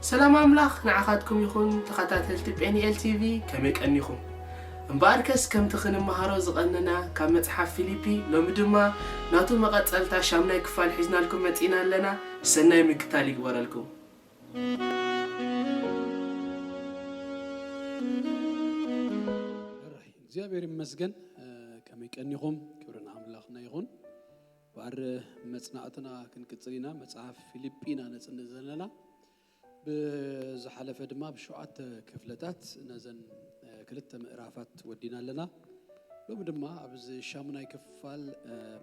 ሰላም ኣምላኽ ንዓኻትኩም ይኹን፣ ተኸታተልቲ ጴኒኤል ቲቪ፣ ከመይ ቀኒኹም? እምበኣርከስ ከምቲ ክንመሃሮ ዝቐነና ካብ መጽሓፍ ፊልጲ፣ ሎሚ ድማ ናቱ መቐጸልታ ሻምናይ ክፋል ሒዝናልኩም መጺእና ኣለና። ሰናይ ምክታል ይግበረልኩም። ሕራይ እግዚኣብሔር ይመስገን። ከመይ ቀኒኹም? ክብሪ ንኣምላኽና ይኹን። ባር መጽናዕትና ክንቅጽል ኢና። መጽሓፍ ፊልጲ ኢና ነጽንዕ ዘለና። ብዝሓለፈ ድማ ብሸውዓተ ክፍለታት ነዘን ክልተ ምዕራፋት ወዲና ኣለና። ሎሚ ድማ ኣብዚ ሻሙናይ ክፋል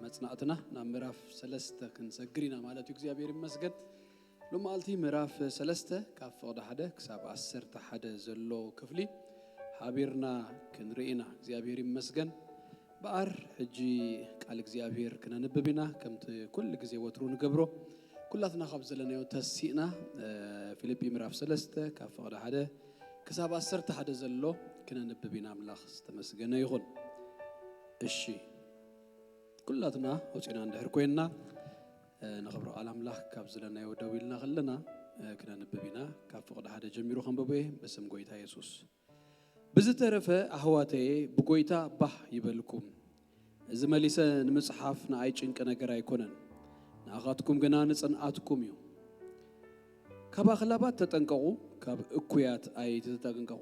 መጽናዕትና ናብ ምዕራፍ ሰለስተ ክንሰግር ኢና ማለት እዩ። እግዚኣብሔር ይመስገን። ሎማዓልቲ ምዕራፍ ሰለስተ ካብ ፍቕዲ ሓደ ክሳብ ዓሰርተ ሓደ ዘሎ ክፍሊ ሓቢርና ክንርኢ ኢና። እግዚኣብሔር ይመስገን። በኣር ሕጂ ቃል እግዚኣብሔር ክነንብብ ኢና። ከምቲ ኩሉ ግዜ ወትሩ ንገብሮ ኩላትና ካብ ዘለናዮ ተሲእና ፊልጲ ምዕራፍ ሰለስተ ካብ ፍቕዲ ሓደ ክሳብ ዓሰርተ ሓደ ዘሎ ክነንብብ ኢና። ኣምላኽ ዝተመስገነ ይኹን። እሺ ኩላትና ወፂና እንድሕር ኮይንና ንኽብሪ ቃል ኣምላኽ ካብ ዘለናዮ ደው ኢልና ከለና ክነንብብ ኢና። ካብ ፍቕዲ ሓደ ጀሚሩ ከንብቦ እየ በስም ጎይታ የሱስ። ብዝተረፈ ኣሕዋተየ ብጎይታ ባህ ይበልኩም። እዚ መሊሰ ንምጽሓፍ ንኣይ ጭንቂ ነገር ኣይኮነን፣ ንኣኻትኩም ግና ንጽንዓትኩም እዩ። ካብ ኣኽላባት ተጠንቀቑ፣ ካብ እኩያት ኣይትጠንቀቑ፣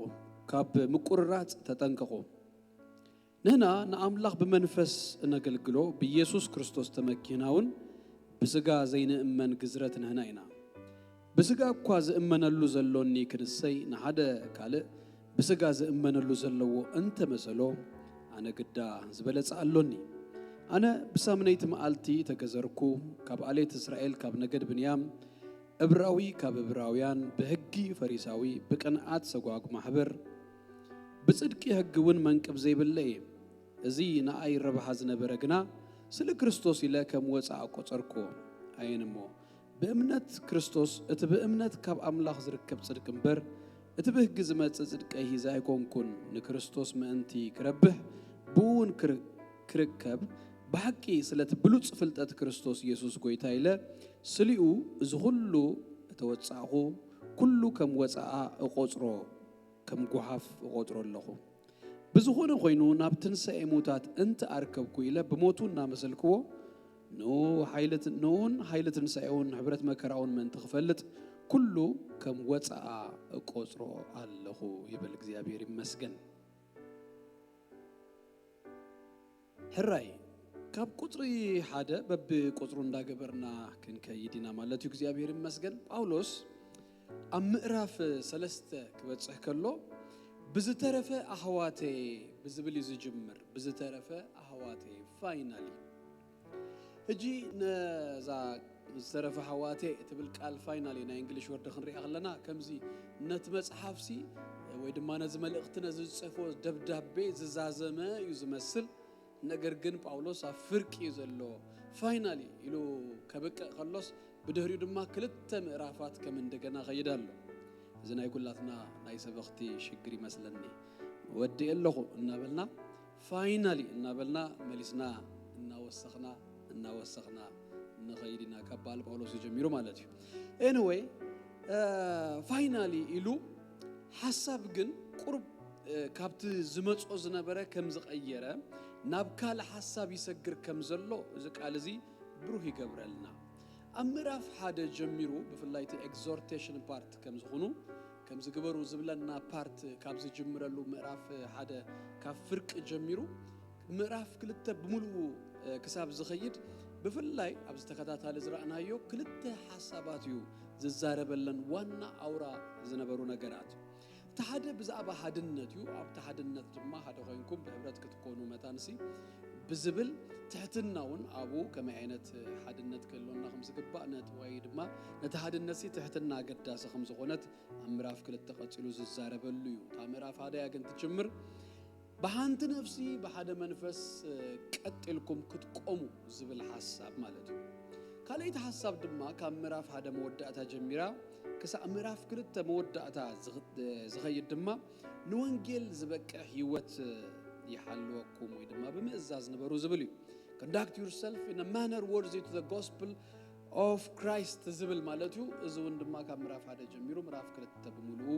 ካብ ምቁርራጽ ተጠንቀቑ። ንሕና ንኣምላኽ ብመንፈስ እነገልግሎ ብኢየሱስ ክርስቶስ ተመኪህና እውን ብስጋ ዘይንእመን ግዝረት ንሕና ኢና። ብስጋ እኳ ዝእመነሉ ዘሎኒ ክንሰይ ንሓደ ካልእ ብስጋ ዝእመነሉ ዘለዎ እንተመሰሎ ኣነ ግዳ ዝበለጸ ኣሎኒ። ኣነ ብሳምነይቲ መዓልቲ ተገዘርኩ፣ ካብ ኣሌት እስራኤል ካብ ነገድ ብንያም እብራዊ ካብ እብራውያን ብሕጊ ፈሪሳዊ ብቅንዓት ሰጓግ ማሕበር ብጽድቂ ሕጊ እውን መንቅብ ዘይብለ እየ። እዚ ንኣይ ረብሓ ዝነበረ ግና ስለ ክርስቶስ ኢለ ከም ወጻእ ቆጸርኩዎ። ኣየን እሞ ብእምነት ክርስቶስ እቲ ብእምነት ካብ ኣምላኽ ዝርከብ ጽድቂ እምበር እቲ ብሕጊ ዝመጽእ ጽድቂ ሒዘ ኣይኮንኩን። ንክርስቶስ ምእንቲ ክረብሕ ብእውን ክርከብ ብሓቂ ስለቲ ብሉጽ ፍልጠት ክርስቶስ ኢየሱስ ጎይታ ኢለ ስሊኡ እዚ ኩሉ እተወጻእኹ ኩሉ ከም ወጻኣ እቆጽሮ ከም ጓሓፍ እቆጽሮ ኣለኹ። ብዝኾነ ኮይኑ ናብ ትንሳኤ ሙታት እንተ ኣርከብኩ ኢለ ብሞቱ እናመሰልክዎ ንኡን ሓይሊ ትንሳኤውን ሕብረት መከራውን ምእንቲ ክፈልጥ ኩሉ ከም ወጻኣ እቆጽሮ ኣለኹ ይብል። እግዚኣብሔር ይመስገን። ሕራይ ካብ ቁጽሪ ሓደ በቢ ቁጽሩ እንዳገበርና ክንከይድ ኢና ማለት እዩ። እግዚኣብሔር ይመስገን። ጳውሎስ ኣብ ምዕራፍ ሰለስተ ክበጽሕ ከሎ ብዝተረፈ ኣሕዋተየ ብዝብል እዩ ዝጅምር። ብዝተረፈ ኣሕዋተየ ፋይናሊ ሕጂ ነዛ ዝተረፈ ኣሕዋተየ እትብል ቃል ፋይናሊ ናይ እንግሊሽ ወርድ ክንሪኣ ከለና ከምዚ ነቲ መጽሓፍሲ ወይ ድማ ነዚ መልእኽቲ ነዚ ዝጽሕፎ ደብዳቤ ዝዛዘመ እዩ ዝመስል። ነገር ግን ጳውሎስ ኣብ ፍርቂ እዩ ዘሎ። ፋይናሊ ኢሉ ከብቅዕ ከሎስ ብድሕሪኡ ድማ ክልተ ምዕራፋት ከም እንደገና ኸይድ ኣሎ። እዚ ናይ ኩላትና ናይ ሰበኽቲ ሽግር ይመስለኒ። ወዲኤ ኣለኹ እናበልና ፋይናሊ እናበልና መሊስና እናወሰኽና እናወሰኽና ንኸይድ ኢና ካብ በዓል ጳውሎስ እዩ ጀሚሩ ማለት እዩ። ኤኒወይ ፋይናሊ ኢሉ ሓሳብ ግን ቁሩብ ካብቲ ዝመጾ ዝነበረ ከም ዝቐየረ ናብ ካልእ ሓሳብ ይሰግር ከም ዘሎ እዚ ቃል እዚ ብሩህ ይገብረልና። ኣብ ምዕራፍ ሓደ ጀሚሩ ብፍላይ እቲ ኤግዞርቴሽን ፓርት ከም ዝኾኑ ከምዚ ግበሩ ዝብለና ፓርት ካብ ዝጅምረሉ ምዕራፍ ሓደ ካብ ፍርቂ ጀሚሩ ምዕራፍ ክልተ ብምሉኡ ክሳብ ዝኸይድ ብፍላይ ኣብዚ ተከታታሊ ዝረኣናዮ ክልተ ሓሳባት እዩ ዝዛረበለን ዋና ኣውራ ዝነበሩ ነገራት። እቲ ሓደ ብዛዕባ ሓድነት እዩ። ኣብቲ ሓድነት ድማ ሓደ ኮይንኩም ብሕብረት ክትኮኑ መታንሲ ብዝብል ትሕትና እውን ኣብኡ ከመይ ዓይነት ሓድነት ክህልወና ከም ዝግባእ ነቲ ወይ ድማ ነቲ ሓድነትሲ ትሕትና ኣገዳሲ ከም ዝኾነት ኣብ ምዕራፍ ክልተ ቀጺሉ ዝዛረበሉ እዩ። እታ ምዕራፍ ሓደ እያ ግን ትጅምር። ብሓንቲ ነፍሲ ብሓደ መንፈስ ቀጥ ኢልኩም ክትቆሙ ዝብል ሓሳብ ማለት እዩ። ካልኣይቲ ሓሳብ ድማ ካብ ምዕራፍ ሓደ መወዳእታ ጀሚራ ክሳዕ ምዕራፍ ክልተ መወዳእታ ዝኸይድ ድማ ንወንጌል ዝበቅዕ ህይወት ይሓልወኩም ወይ ድማ ብምእዛዝ ንበሩ ዝብል እዩ። Conduct yourself in a manner worthy to the gospel of Christ ዝብል ማለት እዩ። እዚ እውን ድማ ካብ ምዕራፍ ሓደ ጀሚሩ ምዕራፍ ክልተ ብምሉኡ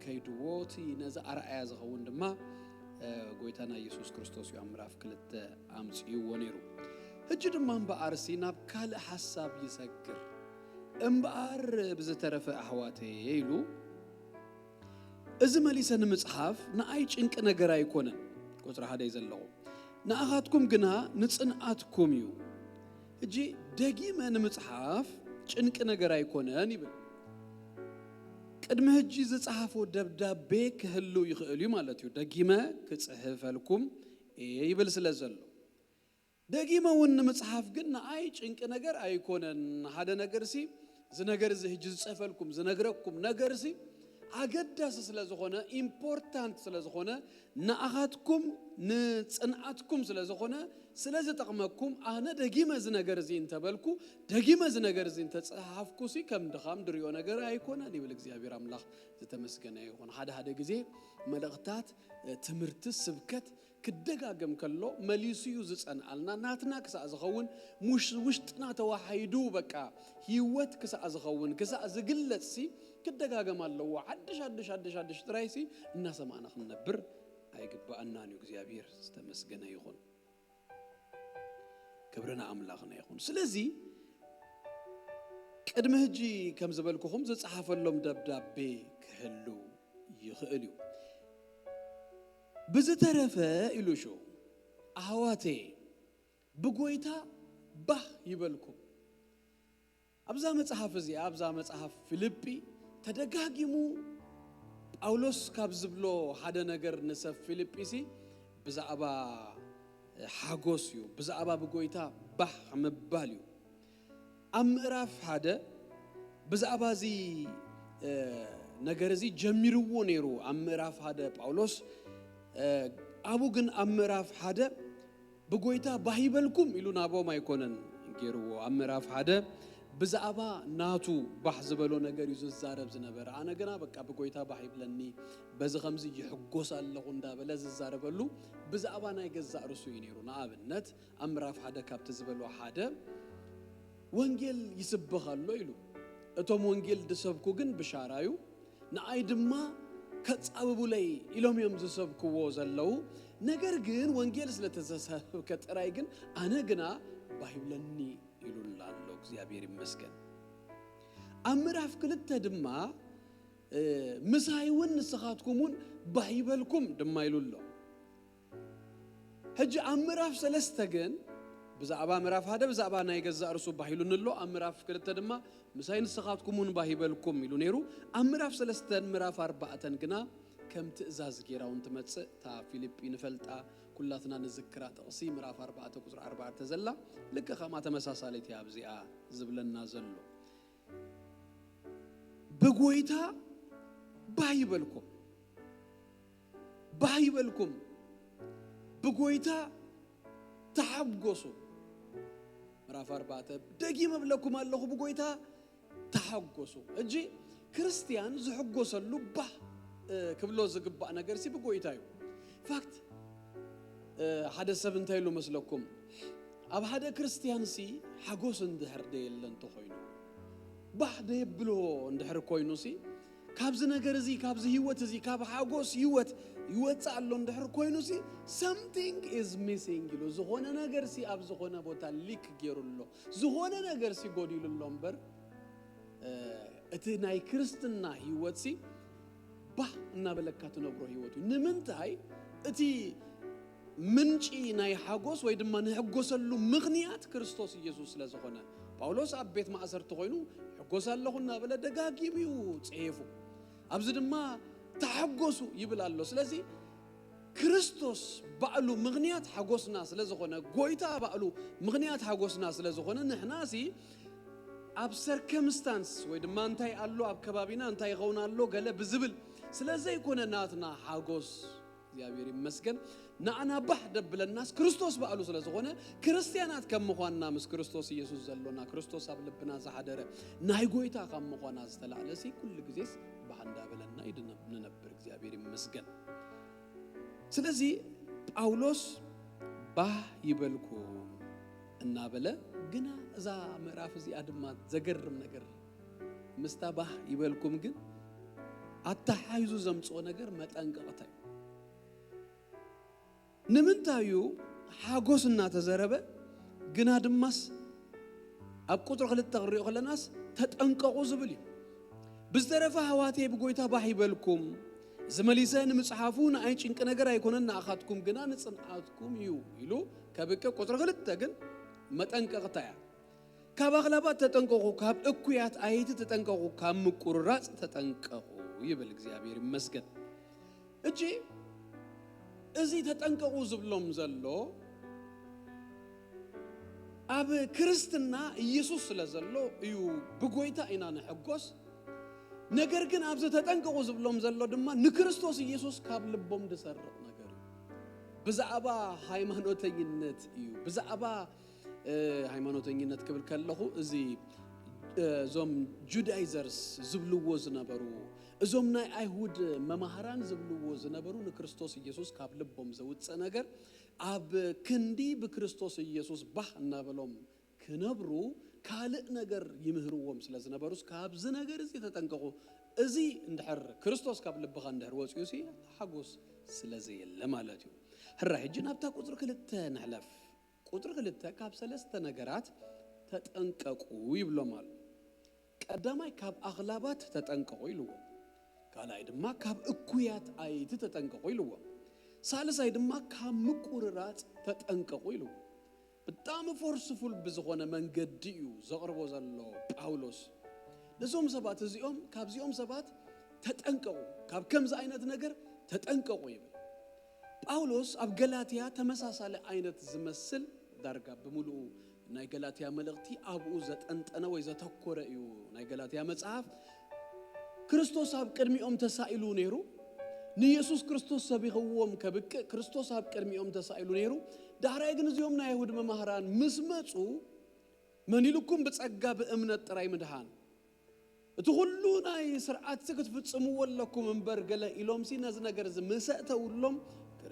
ከይድዎ፣ እቲ ነዚ ኣርኣያ ዝኸውን ድማ፣ እ፣ ጎይታና ኢየሱስ ክርስቶስ እዩ ኣብ ምዕራፍ ክልተ ኣምጺእዎ ነይሩ። ሕጂ ድማ እምበኣርሲ ናብ ካልእ ሓሳብ ይሰግር። "እምበኣር ብዝተረፈ ኣሕዋተየ" ኢሉ፣ "እዚ መሊሰ ንምጽሓፍ ንኣይ ጭንቂ ነገር ኣይኮነን።" ቁጽሪ ሓደ እዩ ዘለዎ። "ንኣኻትኩም ግና ንጽንዓትኩም እዩ።" ሕጂ ደጊመ ንምጽሓፍ ጭንቂ ነገር ኣይኮነን ይብል። ቅድሚ ሕጂ ዝጸሓፎ ደብዳቤ ክህሉ ይኽእል እዩ ማለት እዩ። ደጊመ ክጽሕፈልኩም እየ ይብል ስለ ዘሎ። ደጊመ እውን ንምጽሓፍ ግን ንኣይ ጭንቂ ነገር ኣይኮነን። ሓደ ነገርሲ፣ እዚ ነገር እዚ ሕጂ ዝጽሕፈልኩም፣ ዝነግረኩም ነገርሲ ኣገዳሲ ስለ ዝኾነ፣ ኢምፖርታንት ስለ ዝኾነ፣ ንኣኻትኩም ንጽንዓትኩም ስለ ዝኾነ፣ ስለ ዝጠቕመኩም፣ ኣነ ደጊመ እዚ ነገር እዚ እንተበልኩ፣ ደጊመ እዚ ነገር እዚ እንተጸሓፍኩሲ ከም ድኻም ድሪኦ ነገር ኣይኮነን ይብል እግዚኣብሔር ኣምላኽ። ዝተመስገነ ይኹን። ሓደ ሓደ ግዜ መልእኽታት፣ እ፣ ትምህርቲ፣ ስብከት ክደጋገም ከሎ መሊሱ እዩ ዝጸንኣልና። ናትና ክሳእ ዝኸውን፣ ሙሽ-፣ ውሽጥና ተዋሓይዱ፣ በቃ፣ ህይወት ክሳእ ዝኸውን፣ ክሳእ ዝግለጽሲ ክደጋገም ኣለዎ። ሓድሽ፣ ሓድሽ፣ ሓድሽ፣ ሓድሽ ጥራይሲ እናሰማዕና ክንነብር ኣይግባኣናን እዩ። እግዚኣብሔር ዝተመስገነ ይኹን። ክብሪ ንኣምላኽና ይኹን። ስለዚ ቅድሚ ሕጂ ከም ዝበልኩኹም ዝጸሓፈሎም ደብዳቤ ክህሉ ይኽእል እዩ። ብዝተረፈ ኢሉ ሽዑ፣ ኣሕዋተየ ብጎይታ ባህ ይበልኩም። ኣብዛ መጽሓፍ እዚኣ፣ ኣብዛ መጽሓፍ ፊልጲ ተደጋጊሙ ጳውሎስ ካብ ዝብሎ ሓደ ነገር ንሰብ ፊልጲሲ ብዛዕባ ሓጎስ እዩ፣ ብዛዕባ ብጎይታ ባህ ምባል እዩ። ኣብ ምዕራፍ ሓደ ብዛዕባ እዚ፣ እ፣ ነገር እዚ ጀሚርዎ ነይሩ። ኣብ ምዕራፍ ሓደ ጳውሎስ፣ እ፣ ኣብኡ ግን ኣብ ምዕራፍ ሓደ ብጎይታ ባህ ይበልኩም ኢሉ ናቦም ኣይኮነን ገይርዎ። ኣብ ምዕራፍ ሓደ ብዛዕባ ናቱ ባህ ዝበሎ ነገር እዩ ዝዛረብ ዝነበረ። ኣነ ግና በቃ ብጎይታ ባህ ይብለኒ፣ በዚ ከምዚ ይሕጎስ ኣለኹ እንዳበለ ዝዛረበሉ ብዛዕባ ናይ ገዛእ ርእሱ እዩ ነይሩ። ንኣብነት ኣብ ምዕራፍ ሓደ ካብቲ ዝበሎ ሓደ ወንጌል ይስበኽ ኣሎ ኢሉ። እቶም ወንጌል ዝሰብኩ ግን ብሻራ እዩ፣ ንኣይ ድማ ከጻብቡለይ ኢሎም እዮም ዝሰብክዎ ዘለዉ። ነገር ግን ወንጌል ስለ ተሰብከ ጥራይ ግን ኣነ ግና ባህ ይብለኒ ኢሉላ ኣሎ። እግዚኣብሔር ይመስገን። ኣብ ምዕራፍ ክልተ ድማ፣ እ፣ ምሳይ እውን ንስኻትኩም እውን ባህ ይበልኩም ድማ ኢሉ ኣሎ። ሕጂ ኣብ ምዕራፍ ሰለስተ ግን ብዛዕባ ምዕራፍ ሓደ ብዛዕባ ናይ ገዛእ ርእሱ ባህ ኢሉኒ ኣሎ። ኣብ ምዕራፍ ክልተ ድማ ምሳይ ንስኻትኩም እውን ባህ ይበልኩም ኢሉ ነይሩ። ኣብ ምዕራፍ ሰለስተን ምዕራፍ ኣርባዕተን ግና ከም ትእዛዝ ገይራ እውን ትመጽእ። እታ ፊልጲ ንፈልጣ፣ ኩላትና ንዝክራ ጥቕሲ ምዕራፍ ኣርባዕተ ቁጽሪ ኣርባዕተ ዘላ ልክዕ ከምኣ ተመሳሳሊት እያ ኣብዚኣ ዝብለና ዘሎ። ብጎይታ ባህ ይበልኩም፣ ባህ ይበልኩም፣ ብጎይታ ተሓጎሱ። ምዕራፍ ኣርባዕተ፣ ደጊመ እብለኩም ኣለኹ፣ ብጎይታ ተሓጎሱ። ሕጂ ክርስትያን ዝሕጎሰሉ ባህ፣ እ፣ ክብሎ ዝግባእ ነገር ሲ ብጎይታ እዩ። ፋክት፣ እ፣ ሓደ ሰብ እንታይ ኢሉ መስለኩም? ኣብ ሓደ ክርስትያን ሲ ሓጎስ እንድሕር ደየለ እንተኾይኑ፣ ባህ ደየብሎ እንድሕር ኮይኑ ሲ፣ ካብዚ ነገር እዚ፣ ካብዚ ህይወት እዚ፣ ካብ ሓጎስ ህይወት ይወጽእ ኣሎ እንድሕር ኮይኑ ሲ፣ something is missing ኢሉ፣ ዝኾነ ነገር ሲ ኣብ ዝኾነ ቦታ ሊክ ገይሩ ኣሎ፣ ዝኾነ ነገር ሲ ጎዲሉ ኣሎ እምበር፣ እ፣ እቲ ናይ ክርስትና ህይወት ሲ ባህ እናበለካ ትነብሮ ህይወት እዩ። ንምንታይ? እቲ ምንጪ ናይ ሓጎስ ወይ ድማ ንሕጎሰሉ ምኽንያት ክርስቶስ ኢየሱስ ስለ ዝኾነ። ጳውሎስ ኣብ ቤት ማእሰርቲ ኮይኑ ሕጎስ ኣለኹ እናበለ ደጋጊሙ እዩ ጽሒፉ። ኣብዚ ድማ ተሓጎሱ ይብል ኣሎ። ስለዚ ክርስቶስ ባዕሉ ምኽንያት ሓጎስና ስለ ዝኾነ፣ ጎይታ ባዕሉ ምኽንያት ሓጎስና ስለ ዝኾነ፣ ንሕና ሲ ኣብ ሰርከምስታንስ ወይ ድማ እንታይ ኣሎ ኣብ ከባቢና፣ እንታይ ይኸውን ኣሎ ገለ ብዝብል ስለ ዘይኮነ ናትና ሓጎስ፣ እግዚኣብሔር ይመስገን፣ ንኣና ባህ ደብለናስ ክርስቶስ ባዕሉ ስለ ዝኾነ፣ ክርስትያናት ከም ምዃንና ምስ ክርስቶስ ኢየሱስ ዘሎና፣ ክርስቶስ ኣብ ልብና ዝሓደረ ናይ ጎይታ ካብ ምዃና ዝተላዕለ ሲ ኩሉ ግዜስ ባህ እንዳበለና እዩ ድነ-፣ ንነብር። እግዚኣብሔር ይመስገን። ስለዚ ጳውሎስ ባህ ይበልኩም እናበለ፣ ግና እዛ ምዕራፍ እዚኣ ድማ ዘገርም ነገር ምስታ ባህ ይበልኩም ግን ኣተሓይዙ ዘምፅኦ ነገር መጠንቀቕታ እዩ። ንምንታይ እዩ ሓጎስ እናተዘረበ ግና ድማስ ኣብ ቁፅሪ ክልተ ክንሪኦ ከለናስ ተጠንቀቑ ዝብል እዩ። ብዝተረፈ ኣሕዋተይ ብጎይታ ባህ ይበልኩም፣ እዚ መሊሰ ንምፅሓፉ ንኣይ ጭንቂ ነገር ኣይኮነን፣ ንኣኻትኩም ግና ንፅንዓትኩም እዩ ኢሉ ከብቅዕ፣ ቁፅሪ ክልተ ግን መጠንቀቕታ እያ። ካብ ኣኽላባት ተጠንቀቑ፣ ካብ እኩያት ኣይቲ ተጠንቀቑ፣ ካብ ምቁርራፅ ተጠንቀቑ ይብል። እግዚኣብሔር ይመስገን። እጂ እዚ ተጠንቀቑ ዝብሎም ዘሎ ኣብ ክርስትና ኢየሱስ ስለ ዘሎ እዩ። ብጎይታ ኢና ንሕጎስ። ነገር ግን ኣብዚ ተጠንቀቑ ዝብሎም ዘሎ ድማ ንክርስቶስ ኢየሱስ ካብ ልቦም ዝሰርቕ ነገር እዩ። ብዛዕባ ሃይማኖተኝነት እዩ። ብዛዕባ ሃይማኖተኝነት ክብል ከለኹ፣ እዚ እዞም ጁዳይዘርስ ዝብልዎ ዝነበሩ፣ እዞም ናይ ኣይሁድ መማህራን ዝብልዎ ዝነበሩ ንክርስቶስ ኢየሱስ ካብ ልቦም ዘውፅእ ነገር፣ ኣብ ክንዲ ብክርስቶስ ኢየሱስ ባህ እናበሎም ክነብሩ ካልእ ነገር ይምህርዎም ስለ ዝነበሩስ፣ ካብዚ ነገር እዚ ተጠንቀቑ። እዚ እንድሕር ክርስቶስ ካብ ልብኻ እንድሕር ወፂኡ ሲ ሓጎስ ስለ ዘየለ ማለት እዩ። ሕራ ሕጂ ናብታ ቁፅሪ ክልተ ንሕለፍ። ቁፅሪ ክልተ ካብ ሰለስተ ነገራት ተጠንቀቁ ይብሎም ኣሎ። ቀዳማይ ካብ ኣኽላባት ተጠንቀቁ ኢልዎም። ካልኣይ ድማ ካብ እኩያት ኣይቲ ተጠንቀቁ ኢልዎም። ሳልሳይ ድማ ካብ ምቁርራፅ ተጠንቀቁ ኢልዎም። ብጣዕሚ ፎርስፉል ብዝኾነ መንገዲ እዩ ዘቕርቦ ዘሎ ጳውሎስ። ነዞም ሰባት እዚኦም፣ ካብዚኦም ሰባት ተጠንቀቁ፣ ካብ ከምዚ ዓይነት ነገር ተጠንቀቁ ይብል። ጳውሎስ ኣብ ገላትያ ተመሳሳሊ ዓይነት ዝመስል፣ ዳርጋ ብምሉኡ ናይ ገላትያ መልእኽቲ ኣብኡ ዘጠንጠነ ወይ ዘተኮረ እዩ። ናይ ገላትያ መጽሓፍ ክርስቶስ ኣብ ቅድሚኦም ተሳኢሉ ነይሩ። ንየሱስ ክርስቶስ ሰቢኽዎም ከብቅዕ ክርስቶስ ኣብ ቅድሚኦም ተሳኢሉ ነይሩ። ዳሕራይ ግን እዚኦም ናይ ኣይሁድ መማህራን ምስ መጹ፣ መን ኢሉኩም ብጸጋ ብእምነት ጥራይ ምድሓን፣ እቲ ኩሉ ናይ ስርዓትሲ ክትፍጽምዎ ኣለኩም እምበር ገለ ኢሎምሲ ነዚ ነገር እዚ ምስ ኣእተውሎም፣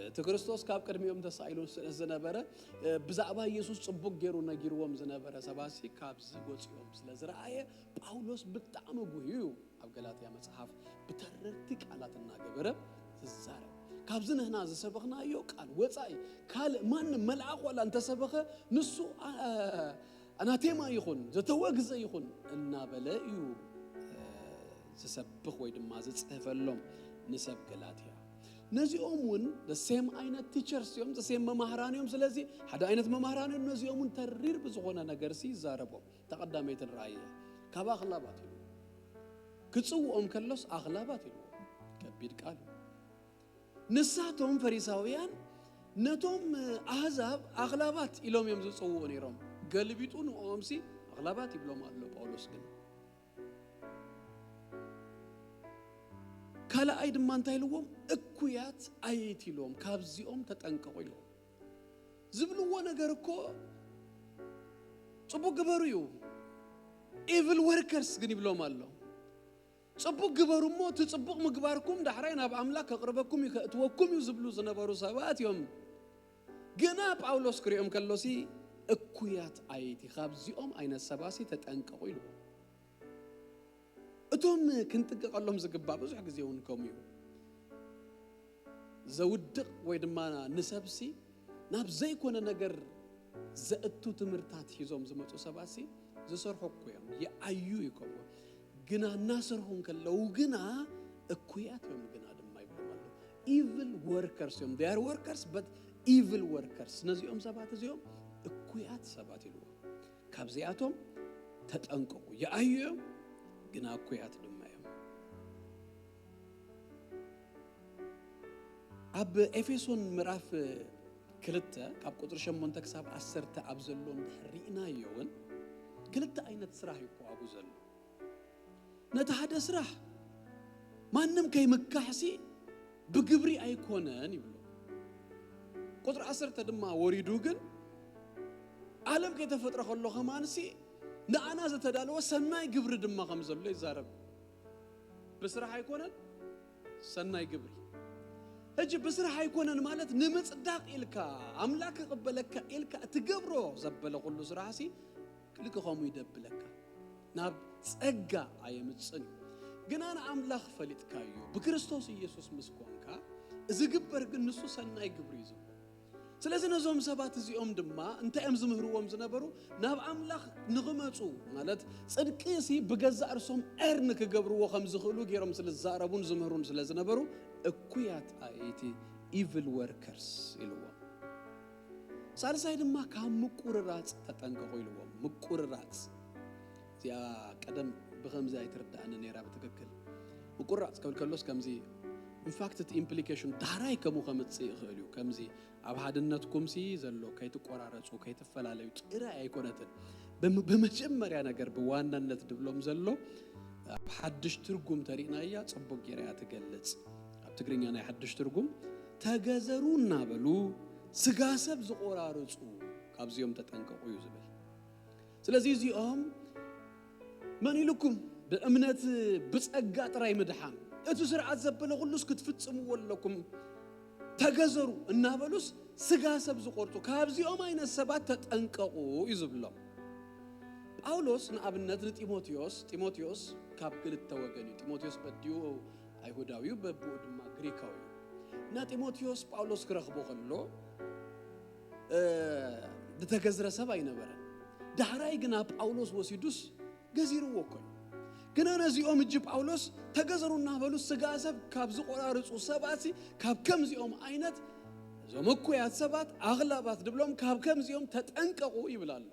እቲ ክርስቶስ ካብ ቅድሚኦም ተሳኢሉ ስለ ዝነበረ፣ እ፣ ብዛዕባ ኢየሱስ ጽቡቕ ገይሩ ነጊርዎም ዝነበረ ሰባትሲ ካብዚ ወጺኦም ስለ ዝረኣየ፣ ጳውሎስ ብጣዕሚ ጉህዩ እዩ ኣብ ገላትያ መጽሓፍ ብተረርቲ ቃላት እናገበረ ዝዛረብ። ካብዚ ንሕና ዝሰበኽናዮ ቃል ወጻኢ ካልእ ማንም መልኣኽ ዋላ እንተሰበኸ ንሱ፣ ኣ-፣ ኣናቴማ ይኹን፣ ዘተወግዘ ይኹን እናበለ እዩ፣ እ፣ ዝሰብኽ ወይ ድማ ዝጽህፈሎም ንሰብ ገላትያ። ነዚኦም እውን the same ዓይነት ቲቸርስ እዮም፣ the same መማህራን እዮም። ስለዚ ሓደ ዓይነት መማህራን እዮም። ነዚኦም እውን ተሪር ብዝኾነ ነገርሲ ይዛረቦም። ተቐዳመይትን ራእየ ካብ ኣኽላባት ኢሉ ክጽውኦም ከሎስ ኣኽላባት ኢሉ ከቢድ ቃል እዩ። ንሳቶም ፈሪሳውያን ነቶም ኣህዛብ ኣኽላባት ኢሎም እዮም ዝጽውዑ ነይሮም። ገልቢጡ ንኦምሲ ኣኽላባት ይብሎም ኣሎ ጳውሎስ። ግን ካልኣይ ድማ እንታይ ኢልዎም? እኩያት ኣይቲ ኢልዎም፣ ካብዚኦም ተጠንቀቑ ኢልዎም። ዝብልዎ ነገር እኮ ጽቡቕ ግበሩ እዩ። ኢቭል ወርከርስ ግን ይብሎም ኣሎ። ጽቡቕ ግበሩ እሞ እቲ ጽቡቕ ምግባርኩም ዳሕራይ ናብ ኣምላኽ ከቕርበኩም እዩ፣ ከእትወኩም እዩ ዝብሉ ዝነበሩ ሰባት እዮም። ግና ጳውሎስ ክሪኦም ከሎሲ እኩያት ኣይቲ፣ ካብዚኦም ዓይነት ሰባሲ ተጠንቀቑ ኢልዎም። እቶም ክንጥንቀቐሎም ዝግባእ ብዙሕ ግዜ እውን ከምኡ እዩ። ዘውድቕ ወይ ድማ ንሰብሲ ናብ ዘይኮነ ነገር ዘእቱ ትምህርታት ሒዞም ዝመፁ ሰባትሲ ዝሰርሑ እኮ እዮም፣ ይዓዩ እዩ ከምኡ። ግና እናሰርሑ እንከለዉ ግና እኩያት እዮም ግና ድማ ይብሎም ኣሎ። ኢቭል ወርከርስ እዮም። They are workers but evil workers። ነዚኦም ሰባት እዚኦም እኩያት ሰባት ኢልዎም። ካብዚኣቶም ተጠንቀቑ። ይኣዩ እዮም፣ ግና እኩያት ድማ እዮም። ኣብ ኤፌሶን ምዕራፍ ክልተ ካብ ቁፅሪ ሸሞንተ ክሳብ ዓሰርተ ኣብ ዘሎ እንድሕር ርኢናዮ እውን ክልተ ዓይነት ስራሕ እዩ እኮ ኣብኡ ዘሎ። ነቲ ሓደ ስራሕ ማንም ከይምካሕሲ ብግብሪ ኣይኮነን ይብሎ። ቁፅሪ ዓሰርተ ድማ ወሪዱ ግን ዓለም ከይተፈጥረ ከሎ ከማንሲ ንኣና ዝተዳለወ ሰናይ ግብሪ ድማ ከም ዘሎ ይዛረብ። ብስራሕ ኣይኮነን፣ ሰናይ ግብሪ። ሕጂ ብስራሕ ኣይኮነን ማለት ንምጽዳቕ ኢልካ ኣምላኽ ክቕበለካ ኢልካ እትገብሮ ዘበለ ኩሉ ስራሕሲ ልክ ከምኡ ይደብለካ። ናብ ጸጋ ኣየምጽን እዩ። ግና ንኣምላኽ ፈሊጥካዮ ብክርስቶስ ኢየሱስ ምስ ኮንካ፣ እዚ ግበር ግን ንሱ ሰናይ ግብሪ እዩ ዝብሎ። ስለዚ ነዞም ሰባት እዚኦም ድማ እንታይ እዮም ዝምህርዎም ዝነበሩ? ናብ ኣምላኽ ንኽመጹ፣ ማለት ጽድቂ ሲ ብገዛእ ርእሶም ኤርን ክገብርዎ ከም ዝኽእሉ ገይሮም ስለ ዝዛረቡን ዝምህሩን ስለ ዝነበሩ፣ እኩያት ኣየይቲ፣ ኢቪል ወርከርስ ኢልዎም። ሳልሳይ ድማ ካብ ምቁርራጽ ተጠንቀቑ ኢልዎም። ምቁርራጽ እዚኣ ቀደም ብኸምዚ ኣይትርዳእኒ ነይራ ብትክክል። ምቁርራጽ ክብል ከሎስ ከምዚ፣ ኢንፋክት እቲ ኢምፕሊኬሽን ዳሕራይ ከምኡ ከምጽእ ይኽእል እዩ። ከምዚ ኣብ ሓድነትኩም ሲ ዘሎ ከይትቆራረጹ፣ ከይትፈላለዩ ጥራይ ኣይኮነትን። ብም-፣ ብመጀመርያ ነገር ብዋናነት ድብሎም ዘሎ ኣብ ሓድሽ ትርጉም ተሪእናያ ጽቡቅ ጌራ እያ ትገልጽ። ኣብ ትግርኛ ናይ ሓድሽ ትርጉም ተገዘሩ እናበሉ ስጋ ሰብ ዝቆራርጹ ካብዚኦም ተጠንቀቑ እዩ ዝብል። ስለዚ እዚኦም መን ኢሉኩም ብእምነት ብጸጋ ጥራይ ምድሓን፣ እቲ ስርዓት ዘበለ ኩሉስ ክትፍጽምዎ ኣለኩም ተገዘሩ እናበሉስ ስጋ ሰብ ዝቆርጹ ካብዚኦም ዓይነት ሰባት ተጠንቀቑ እዩ ዝብሎም። ጳውሎስ ንኣብነት ንጢሞቴዎስ፣ ጢሞቴዎስ ካብ ክልተ ወገን እዩ። ጢሞቴዎስ በዲኡ ኣይሁዳዊ እዩ፣ በብኡ ድማ ግሪካዊ እዩ። እና ጢሞቴዎስ ጳውሎስ ክረኽቦ ከሎ፣ እ፣ ዝተገዝረ ሰብ ኣይነበረን። ዳሕራይ ግና ጳውሎስ ወሲዱስ ገዚርዎ እኮ እዩ። ግና ነዚኦም እጂ ጳውሎስ ተገዘሩ እናበሉ ስጋ ሰብ ካብ ዝቆራርጹ ሰባትሲ፣ ካብ ከምዚኦም ዓይነት፣ እዞም እኩያት ሰባት፣ ኣኽላባት ድብሎም፣ ካብ ከምዚኦም ተጠንቀቑ ይብል ኣሎ።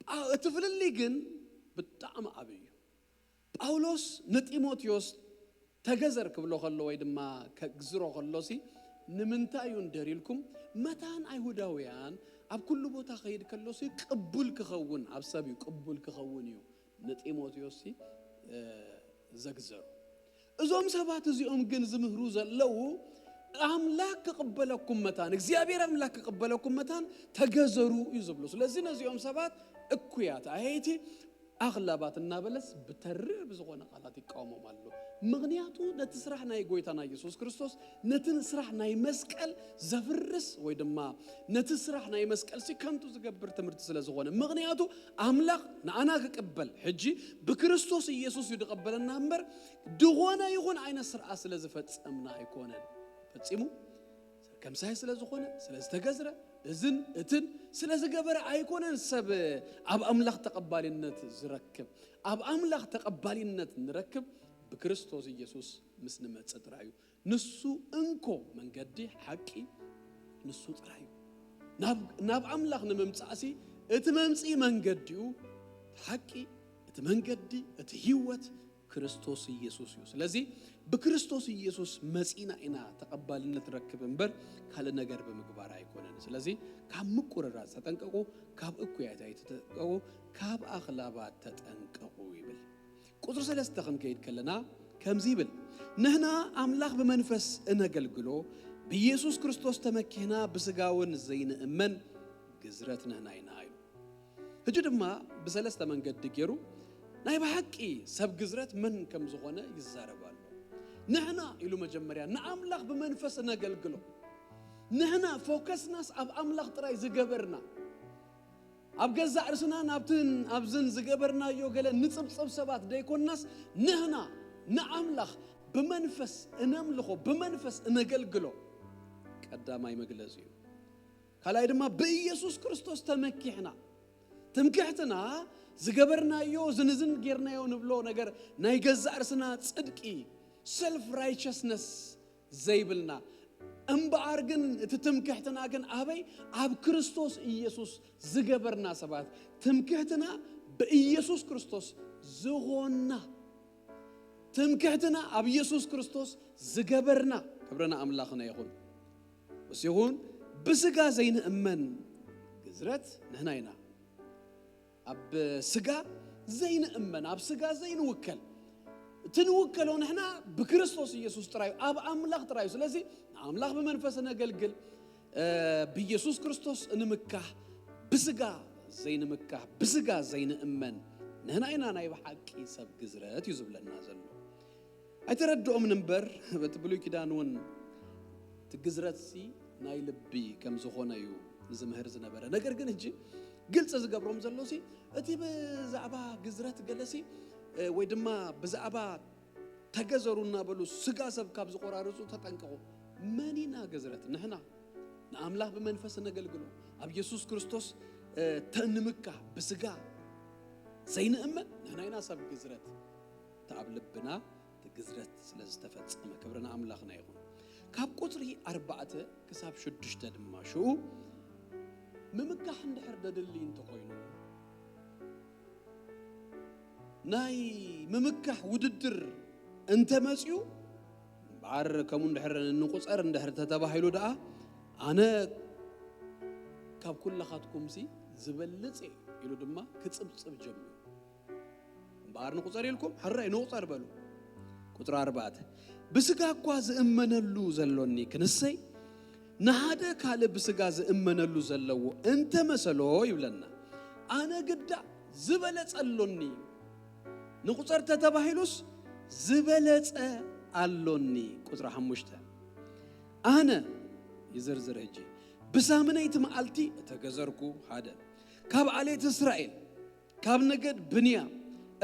ጳ-፣ እቲ ፍልልይ ግን ብጣዕሚ ዓብዪ እዩ። ጳውሎስ ንጢሞቴዎስ ተገዘር ክብሎ ከሎ ወይ ድማ ከግዝሮ ከሎሲ፣ ንምንታይ እዩ እንደር ኢልኩም፣ መታን ኣይሁዳውያን ኣብ ኩሉ ቦታ ከይድ ከሎሲ ቅቡል ክኸውን፣ ኣብ ሰብ እዩ ቅቡል ክኸውን እዩ ንጢሞቴዎስሲ፣ እ፣ ዘግዘሩ። እዞም ሰባት እዚኦም ግን ዝምህሩ ዘለዉ፣ ኣምላኽ ክቕበለኩም መታን፣ እግዚኣብሔር ኣምላኽ ክቕበለኩም መታን ተገዘሩ እዩ ዝብሉ። ስለዚ ነዚኦም ሰባት እኩያት ኣየይቲ ኣኽላባት እናበለስ ብተሪር ብዝኾነ ቃላት ይቃወሞም ኣሎ። ምኽንያቱ ነቲ ስራሕ ናይ ጎይታና ኢየሱስ ክርስቶስ፣ ነቲ ስራሕ ናይ መስቀል ዘፍርስ ወይ ድማ ነቲ ስራሕ ናይ መስቀል ሲ ከንቱ ዝገብር ትምህርቲ ስለ ዝኾነ። ምኽንያቱ ኣምላኽ ንኣና ክቅበል ሕጂ ብክርስቶስ ኢየሱስ እዩ ዝቀበለና እምበር፣ ድኾነ ይኹን ዓይነት ስርዓት ስለ ዝፈጸምና ኣይኮነን። ፈጺሙ ሰርከምሳይ ስለ ዝኾነ፣ ስለ ዝተገዝረ፣ እዝን እትን ስለ ዝገበረ ኣይኮነን ሰብ ኣብ ኣምላኽ ተቐባልነት ዝረክብ። ኣብ ኣምላኽ ተቐባልነት ንረክብ ብክርስቶስ ኢየሱስ ምስ ንመጽእ ጥራይ እዩ። ንሱ እንኮ መንገዲ፣ ሓቂ፣ ንሱ ጥራይ እዩ። ናብ፣ ናብ ኣምላኽ ንምምጻእሲ እቲ መምጽኢ መንገዲኡ፣ እቲ ሓቂ፣ እቲ መንገዲ፣ እቲ ህይወት ክርስቶስ ኢየሱስ እዩ። ስለዚ ብክርስቶስ ኢየሱስ መጺና ኢና ተቐባልነት ንረክብ እምበር ካልእ ነገር ብምግባር ኣይኮነን። ስለዚ ካብ ምቁርራጽ ተጠንቀቑ፣ ካብ እኩያት ኣይትጠንቀቑ፣ ካብ ኣኽላባት ተጠንቀቑ ይብል። ቁጽሪ ሰለስተ ክንከይድ ከለና ከምዚ ይብል፣ ንሕና ኣምላኽ ብመንፈስ እነገልግሎ፣ ብኢየሱስ ክርስቶስ ተመኪሕና ብስጋ እውን ዘይንእመን ግዝረት ንሕና ኢና ኢሉ። ሕጂ ድማ ብሰለስተ መንገዲ ገይሩ ናይ ብሓቂ ሰብ ግዝረት መን ከም ዝኾነ ይዛረብ ኣሎ። ንሕና ኢሉ መጀመርያ ንኣምላኽ ብመንፈስ እነገልግሎ። ንሕና ፎከስናስ ኣብ ኣምላኽ ጥራይ ዝገበርና፣ ኣብ ገዛእ ርእስና ናብትን ኣብዝን ዝገበርናዮ ገለ ንጽብጽብ ሰባት ደይኮንናስ፣ ንሕና ንኣምላኽ ብመንፈስ እነምልኾ፣ ብመንፈስ እነገልግሎ ቀዳማይ መግለጺ እዩ። ካልኣይ ድማ ብኢየሱስ ክርስቶስ ተመኪሕና። ትምክሕትና ዝገበርናዮ ዝንዝን ጌርናዮ ንብሎ ነገር ናይ ገዛእ ርእስና ጽድቂ፣ ሰልፍ ራይቸስነስ ዘይብልና እምበኣር ግን እቲ ትምክሕትና ግን ኣበይ? ኣብ ክርስቶስ ኢየሱስ ዝገበርና ሰባት። ትምክሕትና ብኢየሱስ ክርስቶስ ዝኾንና። ትምክሕትና ኣብ ኢየሱስ ክርስቶስ ዝገበርና። ክብርና ኣምላኽና ይኹን። ምስ ይኹን ብስጋ ዘይንእመን ግዝረት ንሕና ኢና። ኣብ ስጋ ዘይንእመን፣ ኣብ ስጋ ዘይንውከል። እቲ ንውከሎ ንሕና ብክርስቶስ ኢየሱስ ጥራዩ፣ ኣብ ኣምላኽ ጥራዩ። ስለዚ ንኣምላኽ ብመንፈስ እነገልግል፣ እ፣ ብኢየሱስ ክርስቶስ እንምካህ፣ ብስጋ ዘይንምካህ፣ ብስጋ ዘይንእመን ንሕና ኢና ናይ ብሓቂ ሰብ ግዝረት እዩ ዝብለና ዘሎ። ኣይተረድኦምን እምበር፣ በቲ ብሉይ ኪዳን እውን እቲ ግዝረትሲ ናይ ልቢ ከም ዝኾነ እዩ ዝምህር ዝነበረ። ነገር ግን ሕጂ ግልፂ ዝገብሮም ዘሎሲ፣ እቲ ብዛዕባ ግዝረት ገለሲ፣ እ፣ ወይ ድማ ብዛዕባ ተገዘሩ እናበሉ ስጋ ሰብ ካብ ዝቆራርጹ ተጠንቀቑ። መን ኢና ግዝረት? ንሕና ንኣምላኽ ብመንፈስ እነገልግሎ፣ ኣብ ኢየሱስ ክርስቶስ፣ እ፣ ተንምካ ብስጋ ዘይንእመን ንሕና ኢና ሰብ ግዝረት። እቲ ኣብ ልብና እቲ ግዝረት ስለ ዝተፈጸመ ክብሪ ንኣምላኽና ይኹን። ካብ ቁጽሪ ኣርባዕተ ክሳብ ሽዱሽተ ድማ ሽኡ ምምካሕ እንድሕር ደድሊ እንተኾይኑ፣ ናይ ምምካሕ ውድድር እንተመጽዩ፣ እምበኣር ከምኡ እንድሕር ንቁጸር እንድሕር ተተባሂሉ ደኣ፣ ኣነ ካብ ኩላኻትኩምሲ ዝበልጽ እየ ኢሉ ድማ ክጽብጽብ ጀሚሩ። እምበኣር ንቁጸር ኢልኩም፣ ሕራይ ንቁጸር በሉ። ቁጽሪ ኣርባዕተ፣ ብስጋ እኳ ዝእመነሉ ዘሎኒ ክንሰይ፣ ንሓደ ካልእ ብስጋ ዝእመነሉ ዘለዎ እንተ መሰሎ ይብለና። ኣነ ግዳ ዝበለጸ ኣሎኒ። ንቁጸር ተተባሂሉስ ዝበለጸ ኣሎኒ። ቁጽሪ ሓሙሽተ፣ ኣነ ይዝርዝር ሕጂ፣ ብሳምነይቲ መዓልቲ እተገዘርኩ፣ ሓደ፣ ካብ ዓሌት እስራኤል፣ ካብ ነገድ ብንያም፣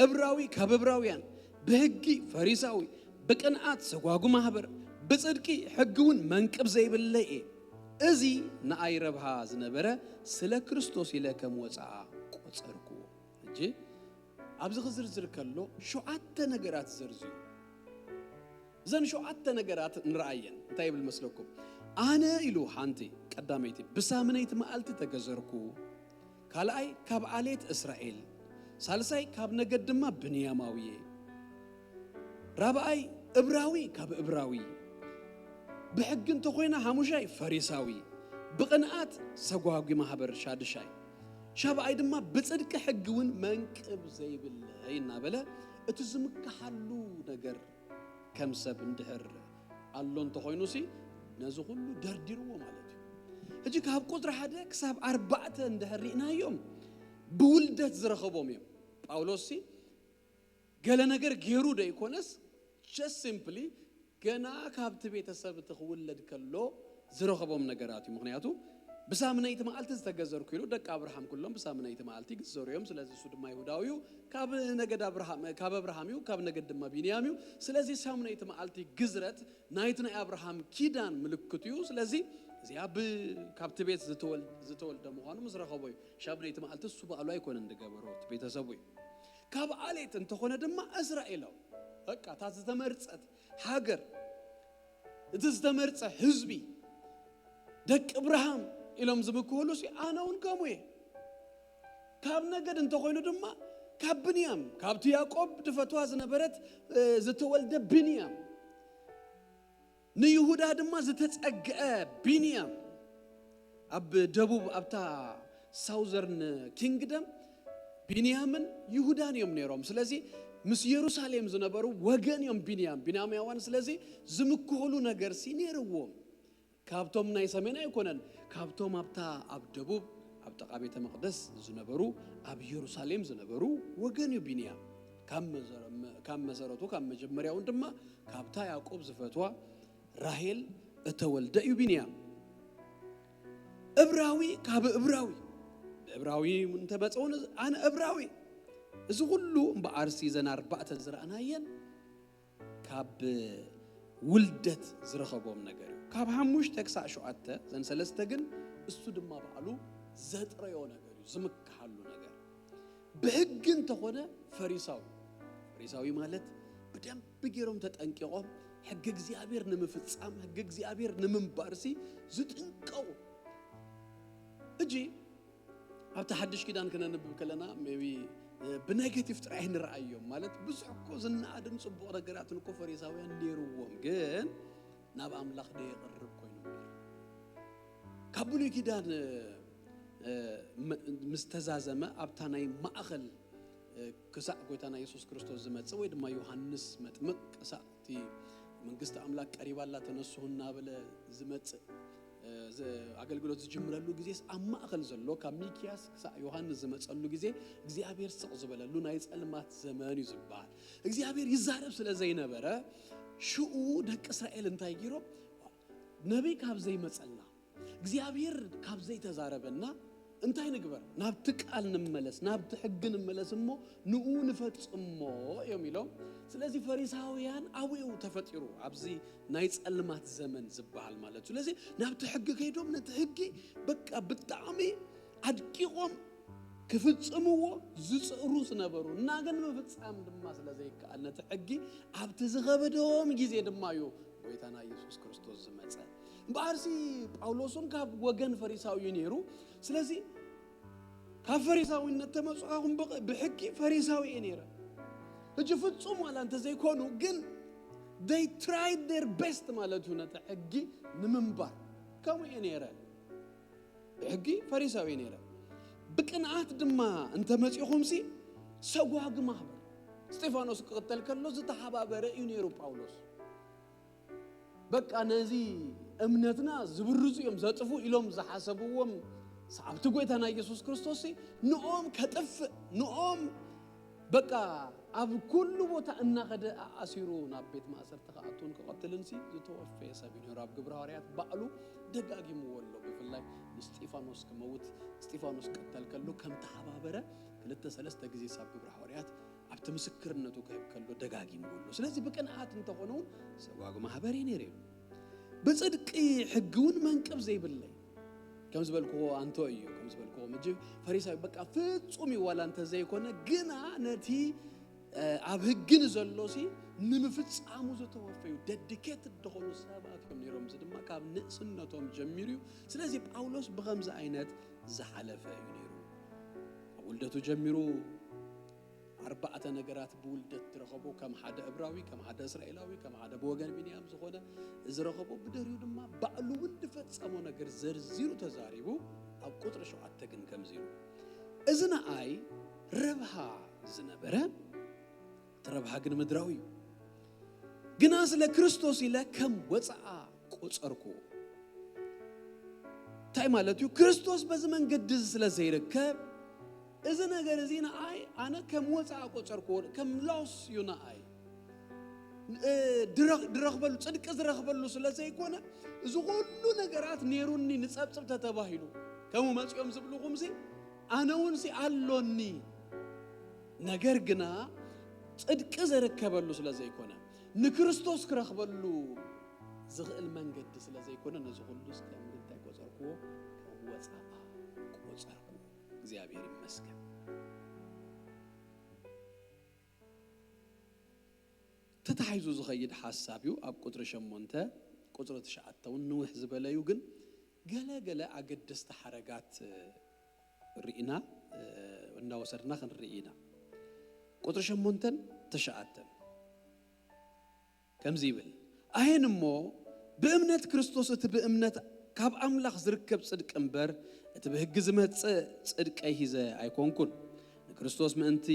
እብራዊ ካብ እብራውያን፣ ብሕጊ ፈሪሳዊ፣ ብቅንዓት ሰጓጉ ማህበር፣ ብጽድቂ ሕጊ እውን መንቅብ ዘይብለይ እየ። እዚ ንኣይ ረብሃ ዝነበረ ስለ ክርስቶስ ኢለ ከም ወጻኣ ቆጸርኩዎ። ሕጂ ኣብዚ ክዝርዝር ከሎ ሸውዓተ ነገራት ዘርዝዩ። እዘን ሸውዓተ ነገራት ንረኣየን። እንታይ ይብል መስለኩም? ኣነ ኢሉ ሓንቲ ቀዳመይቲ ብሳምነይቲ መዓልቲ ተገዘርኩ። ካልኣይ ካብ ዓሌት እስራኤል፣ ሳልሳይ ካብ ነገድ ድማ ብንያማዊ እየ። ራብኣይ እብራዊ ካብ እብራዊ፣ ብሕጊ እንተኾይና ሓሙሻይ ፈሪሳዊ፣ ብቕንኣት ሰጓጒ ማህበር ሻድሻይ፣ ሻብኣይ ድማ ብጽድቂ ሕጊ እውን መንቅብ ዘይብለይ እናበለ እቲ ዝምክሓሉ ነገር ከም ሰብ እንድሕር ኣሎ እንተኾይኑሲ ነዚ ኩሉ ደርዲርዎ ማለት እዩ። ሕጂ ካብ ቁጽሪ ሓደ ክሳብ ኣርባዕተ እንድሕር ርኢናዮም ብውልደት ዝረኸቦም እዮም። ጳውሎስሲ ገለ ነገር ገይሩ ዶ ይኮነስ፣ just simply ገና ካብቲ ቤተሰብ እቲ ክውለድ ከሎ ዝረኸቦም ነገራት እዩ። ምኽንያቱ ብሳምነይቲ መዓልቲ ዝተገዘርኩ ኢሉ፣ ደቂ ኣብርሃም ኩሎም ብሳምነይቲ መዓልቲ ይግዘሩ እዮም። ስለዚ እሱ ድማ ይሁዳዊ እዩ፣ ካብ ነገድ ኣብርሃም፣ ካብ ኣብርሃም እዩ፣ ካብ ነገድ ድማ ቢንያም እዩ። ስለዚ ሳምነይቲ መዓልቲ ግዝረት ናይቲ ናይ ኣብርሃም ኪዳን ምልክቱ እዩ። ስለዚ እዚኣ ብ-፣ ካብቲ ቤት ዝተወል-፣ ዝተወልደ ምዃኑ ምስ ረኸቦ እዩ ሳምነይቲ መዓልቲ እሱ ባዕሉ ኣይኮነን ዝገበሮ፣ እቲ ቤተሰቡ እዩ። ካብ ዓሌት እንተኾነ ድማ እስራኤላዊ፣ በቃ እታ ዝተመርጸት ሃገር፣ እቲ ዝተመርጸ ህዝቢ፣ ደቂ እብርሃም ኢሎም ዝምክህሉ ሲ ኣነ እውን ከምኡ እየ። ካብ ነገድ እንተኾይኑ ድማ ካብ ብንያም፣ ካብቲ ያዕቆብ ድፈትዋ ዝነበረት፣ እ፣ ዝተወልደ ብንያም፣ ንይሁዳ ድማ ዝተጸግዐ ብንያም፣ ኣብ ደቡብ ኣብታ ሳውዘርን ኪንግደም ቢንያምን ይሁዳን እዮም ነይሮም። ስለዚ ምስ የሩሳሌም ዝነበሩ ወገን እዮም ቢንያም፣ ቢንያማውያን። ስለዚ ዝምክሑሉ ነገርሲ ነይርዎም። ካብቶም ናይ ሰሜን ኣይኮነን፣ ካብቶም ኣብታ ኣብ ደቡብ ኣብ ጥቓ ቤተ መቕደስ ዝነበሩ፣ ኣብ የሩሳሌም ዝነበሩ ወገን እዩ ቢንያም። ካብ መዘረ-፣ ካብ መሰረቱ፣ ካብ መጀመርያውን ድማ ካብታ ያዕቆብ ዝፈትዋ ራሄል እተወልደ እዩ ቢንያም። እብራዊ ካብ እብራዊ፣ እብራዊ እንተመፀውን ኣነ እብራዊ። እዚ ኩሉ እምበኣርሲ እዘን ኣርባዕተ ዝረኣናየን ካብ ውልደት ዝረኸቦም ነገር እዩ። ካብ ሓሙሽተ ክሳዕ ሸውዓተ፣ እዘን ሰለስተ ግን እሱ ድማ ባዕሉ ዘጥረዮ ነገር እዩ፣ ዝምክሓሉ ነገር። ብሕጊ እንተኾነ ፈሪሳዊ፣ ፈሪሳዊ ማለት ብደንብ ገይሮም ተጠንቂቖም ሕጊ እግዚኣብሔር ንምፍጻም፣ ሕጊ እግዚኣብሔር ንምንባርሲ ዝጥንቀቑ። ሕጂ ኣብቲ ሓድሽ ኪዳን ክነንብብ ከለና maybe፣ እ፣ ብኔጌቲቭ ጥራይ ንረኣዮም። ማለት ብዙሕ እኮ ዝነኣድን ጽቡቕ ነገራትን እኮ ፈሪሳውያን ነይርዎም፣ ግን ናብ ኣምላኽ ደየቕርብ ኮይኑ እምበር። ካብ ብሉይ ኪዳን፣ እ፣ እ፣ መ-፣ ምስ ተዛዘመ ኣብታ ናይ ማእኸል፣ እ፣ ክሳዕ ጎይታና የሱስ ክርስቶስ ዝመጽእ ወይ ድማ ዮሃንስ መጥምቅ ክሳዕ እቲ መንግስቲ ኣምላክ ቀሪባ ኣላ ተነስሁ እናበለ ዝመጽእ፣ እ፣ ዝ-፣ ኣገልግሎት ዝጅምረሉ ግዜስ ኣብ ማእኸል ዘሎ ካብ ሚክያስ ክሳዕ ዮሃንስ ዝመጸሉ ግዜ እግዚኣብሔር ስቕ ዝበለሉ ናይ ጸልማት ዘመን እዩ ዝበሃል። እግዚኣብሔር ይዛረብ ስለ ዘይነበረ ሽኡ ደቂ እስራኤል እንታይ ገይሮም? ነቢይ ካብ ዘይመጸልና፣ እግዚኣብሔር ካብ ዘይተዛረበና እንታይ ንግበር? ናብቲ ቃል ንመለስ፣ ናብቲ ሕጊ ንመለስ እሞ ንኡ ንፈጽሞ እዮም ኢሎም። ስለዚ ፈሪሳውያን ኣብኡ ተፈጢሩ፣ ኣብዚ ናይ ጸልማት ዘመን ዝበሃል ማለት እዩ። ስለዚ ናብቲ ሕጊ ከይዶም ነቲ ሕጊ በቃ ብጣዕሚ ኣድቂቖም ክፍጽምዎ ዝጽዕሩ ዝነበሩ እና ግን ምፍጻም ድማ ስለ ዘይከኣል ነቲ ሕጊ ኣብቲ ዝኸበዶም ግዜ ድማ እዩ ጎይታና ኢየሱስ ክርስቶስ ዝመጸ። እምበኣርሲ ጳውሎስ እውን ካብ ወገን ፈሪሳዊ እዩ ነይሩ። ስለዚ ካብ ፈሪሳዊነት ተመጹኻኹም ብቕ- ብሕጊ ፈሪሳዊ እየ ነይረ። ሕጂ ፍጹም ዋላ እንተዘይኮኑ ግን they tried their best ማለት እዩ ነቲ ሕጊ ንምንባር። ከምኡ እየ ነይረ። ብሕጊ ፈሪሳዊ ነይረ። ብቅንዓት ድማ እንተመጺኹምሲ ሰጓግ ማህበር። እስጢፋኖስ ክቕተል ከሎ ዝተሓባበረ እዩ ነይሩ ጳውሎስ። በቃ ነዚ እምነትና ዝብርዙ እዮም ዘጥፉ ኢሎም ዝሓሰብዎም ሰዓብቲ ጎይታና ኢየሱስ ክርስቶስ ንኦም ከጥፍእ ንኦም በቃ ኣብ ኩሉ ቦታ እናኸደ ኣሲሩ ናብ ቤት ማእሰርቲ ክኣቱን ክቐትልን ሲ ዝተወፈየ ሰብ እዩ ነይሩ። ኣብ ግብረ ሃዋርያት ባዕሉ ደጋጊምዎ ኣሎ። ብፍላይ ንስጢፋኖስ ክመውት ስጢፋኖስ ቀተል ከሎ ከም ተሓባበረ ክልተ ሰለስተ ግዜ ሳብ ግብረ ሃዋርያት ኣብቲ ምስክርነቱ ክህብ ከሎ ደጋጊምዎ ኣሎ። ስለዚ ብቅንዓት እንተኾነ እውን ሰጓግ ማህበር እዩ ነይሩ። ብጽድቂ ሕጊ እውን መንቅብ ዘይብለይ ከም ዝበልክዎ ኣንቶ እዩ ከም ዝበልክዎ ምጅ ፈሪሳዊ በቃ ፍጹም እዩ ዋላ እንተዘይኮነ ግና ነቲ ኣብ ህግን ዘሎ ሲ ንምፍጻሙ ዝተወፈዩ ደዲኬት ዝኾኑ ሰባት እዮም ነይሮም። እዚ ድማ ካብ ንእስነቶም ጀሚሩ እዩ። ስለዚ ጳውሎስ ብኸምዚ ዓይነት ዝሓለፈ እዩ ነይሩ። ካብ ውልደቱ ጀሚሩ ኣርባዕተ ነገራት ብውልደት ዝረኸቦ ከም ሓደ እብራዊ ከም ሓደ እስራኤላዊ ከም ሓደ ብወገን ቢንያም ዝኾነ ዝረኸቦ ብድሕሪኡ ድማ ባዕሉ እውን ዝፈጸሞ ነገር ዘርዚሩ ተዛሪቡ። ኣብ ቁፅሪ ሸውዓተ ግን ከምዚ ኢሉ እዚ ንኣይ ረብሃ ዝነበረ እቲ ረብሃ ግን ምድራዊ እዩ። ግና ስለ ክርስቶስ ኢለ ከም ወፃኣ ቆፀርኩዎ። እንታይ ማለት እዩ? ክርስቶስ በዚ መንገዲ እዚ ስለ ዘይርከብ እዚ ነገር እዚ ንኣይ ኣነ ከም ወፃኣ ቆፀርኩዎ፣ ከም ሎስ እዩ ንኣይ። ድረኽበሉ ፅድቂ ዝረኽበሉ ስለ ዘይኮነ እዚ ኩሉ ነገራት ነይሩኒ ንፀብፅብ ተተባሂሉ ከምኡ መፂኦም ዝብልኹምሲ ኣነ እውን ሲ ኣሎኒ። ነገር ግና ፅድቂ ዘርከበሉ ስለ ዘይኮነ ንክርስቶስ ክረኽበሉ ዝኽእል መንገዲ ስለ ዘይኮነ ነዚ ኩሉ እስከ ምንታይ ቆፀርክዎ? ከም ወፃኣ ቆፀርክዎ። እግዚኣብሔር ይመስገን። ተታሒዙ ዝኸይድ ሓሳብ እዩ። ኣብ ቁፅሪ ሸሞንተ ቁፅሪ ትሽዓተ እውን ንውሕ ዝበለ እዩ፣ ግን ገለ ገለ ኣገደስቲ ሓረጋት ርኢና እናወሰድና ክንርኢ ኢና። ቁፅሪ ሸሞንተን ትሽዓተን ከምዚ ይብል፣ ኣየን እሞ ብእምነት ክርስቶስ እቲ ብእምነት ካብ ኣምላኽ ዝርከብ ጽድቂ እምበር እቲ ብሕጊ ዝመጽእ ጽድቀይ ሒዘ ኣይኮንኩን። ንክርስቶስ ምእንቲ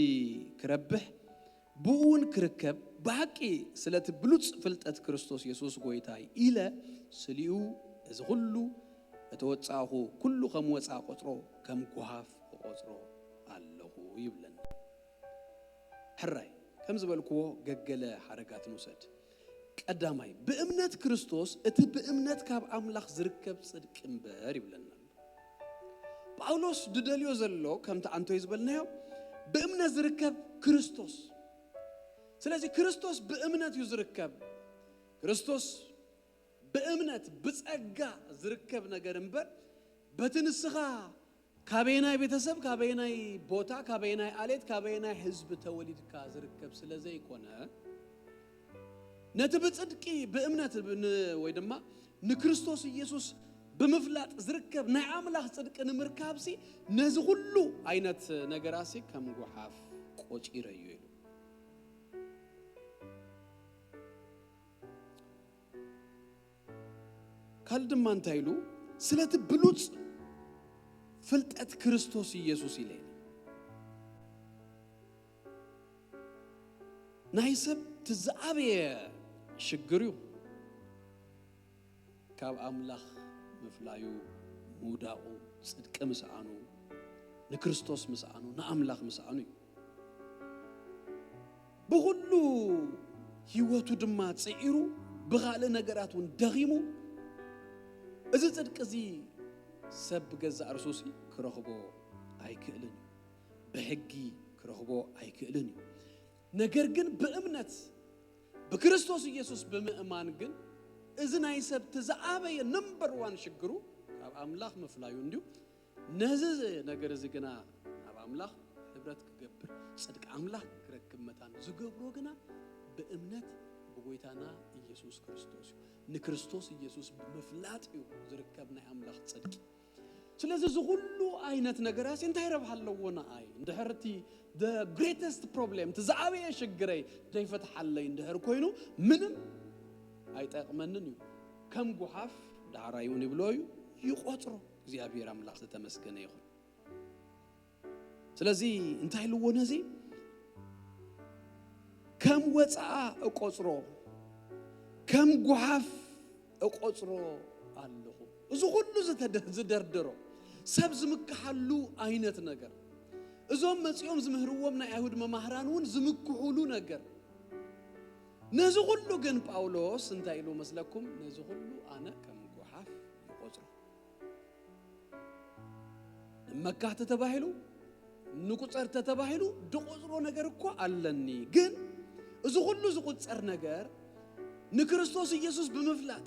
ክረብሕ ብኡ እውን ክርከብ ብሓቂ ስለቲ ብሉጽ ፍልጠት ክርስቶስ የሱስ ጐይታይ ኢለ ስሊኡ እዚ ኹሉ እተወጻእኹ ኩሉ ከም ወጻ ቆጽሮ ከም ጓሃፍ እቆጽሮ ኣለኹ ይብለና። ሕራይ ከም ዝበልክዎ ገገለ ሓረጋት ንውሰድ። ቀዳማይ ብእምነት ክርስቶስ እቲ ብእምነት ካብ ኣምላኽ ዝርከብ ጽድቂ እምበር ይብለና ኣሎ። ጳውሎስ ድደልዮ ዘሎ ከምቲ ኣንቶይ ዝበልናዮ ብእምነት ዝርከብ ክርስቶስ። ስለዚ ክርስቶስ ብእምነት እዩ ዝርከብ። ክርስቶስ ብእምነት ብጸጋ ዝርከብ ነገር እምበር በቲ ንስኻ ካበየናይ ቤተሰብ ካበየናይ ቦታ ካበየናይ ኣሌት ካበየናይ ህዝቢ ተወሊድካ ዝርከብ ስለ ዘይኮነ ነቲ ብጽድቂ ብእምነት ብ- ን- ወይ ድማ ንክርስቶስ ኢየሱስ ብምፍላጥ ዝርከብ ናይ ኣምላኽ ጽድቂ ንምርካብሲ ነዚ ኩሉ ዓይነት ነገራሲ ከም ጉሓፍ ቆጺረዮ ኢሉ። ካልእ ድማ እንታይ ኢሉ? ስለቲ ብሉጽ ፍልጠት ክርስቶስ ኢየሱስ ኢለ ኢለ። ናይ ሰብ እቲ ዝዓበየ ሽግር እዩ ካብ ኣምላኽ ምፍላዩ፣ ምውዳቑ፣ ጽድቂ ምስኣኑ፣ ንክርስቶስ ምስኣኑ፣ ንኣምላኽ ምስኣኑ እዩ። ብኹሉ ህይወቱ ድማ ጽዒሩ ብኻልእ ነገራት እውን ደኺሙ እዚ ጽድቂ እዚ ሰብ ብገዛእ ርእሱሲ ክረኽቦ ኣይክእልን እዩ። ብሕጊ ክረኽቦ ኣይክእልን እዩ። ነገር ግን ብእምነት ብክርስቶስ ኢየሱስ ብምእማን ግን፣ እዚ ናይ ሰብ እቲ ዝዓበየ ነምበር ዋን ሽግሩ ካብ ኣምላኽ ምፍላዩ እንድዩ። ነዚ ነገር እዚ ግና ናብ ኣምላኽ ሕብረት ክገብር፣ ጽድቂ ኣምላኽ ክረክብ መታን ዝገብሮ ግና ብእምነት ብጎይታና ኢየሱስ ክርስቶስ እዩ። ንክርስቶስ ኢየሱስ ብምፍላጥ እዩ ዝርከብ ናይ ኣምላኽ ጽድቂ። ስለዚ እዚ ኩሉ ዓይነት ነገራት እንታይ ረብሓ ኣለዎ ንዓይ? እንድሕር እቲ the greatest problem፣ እቲ ዝዓበየ ሽግረይ ዘይፈትሓለይ እንድሕር ኮይኑ፣ ምንም ኣይጠቕመንን እዩ። ከም ጉሓፍ ዳሕራይ እውን ይብሎ እዩ፣ ይቖጽሮ። እግዚኣብሔር ኣምላኽ ዝተመስገነ ይኹን። ስለዚ እንታይ ኢልዎ ነዚ? ከም ወፃኣ እቆፅሮ፣ ከም ጉሓፍ እቆፅሮ ኣለኹ። እዚ ኩሉ ዝተደ-፣ ዝደርደሮ ሰብ ዝምክሓሉ ዓይነት ነገር፣ እዞም መፂኦም ዝምህርዎም ናይ ኣይሁድ መማህራን እውን ዝምክሑሉ ነገር፣ ነዚ ኩሉ ግን ጳውሎስ እንታይ ኢሉ መስለኩም? ነዚ ኩሉ ኣነ ከም ጉሓፍ ይቆፅሮ። ንመካህ ተተባሂሉ፣ ንቁፀር ተተባሂሉ ድቆፅሮ ነገር እኮ ኣለኒ። ግን እዚ ኩሉ ዝቁፀር ነገር ንክርስቶስ ኢየሱስ ብምፍላጥ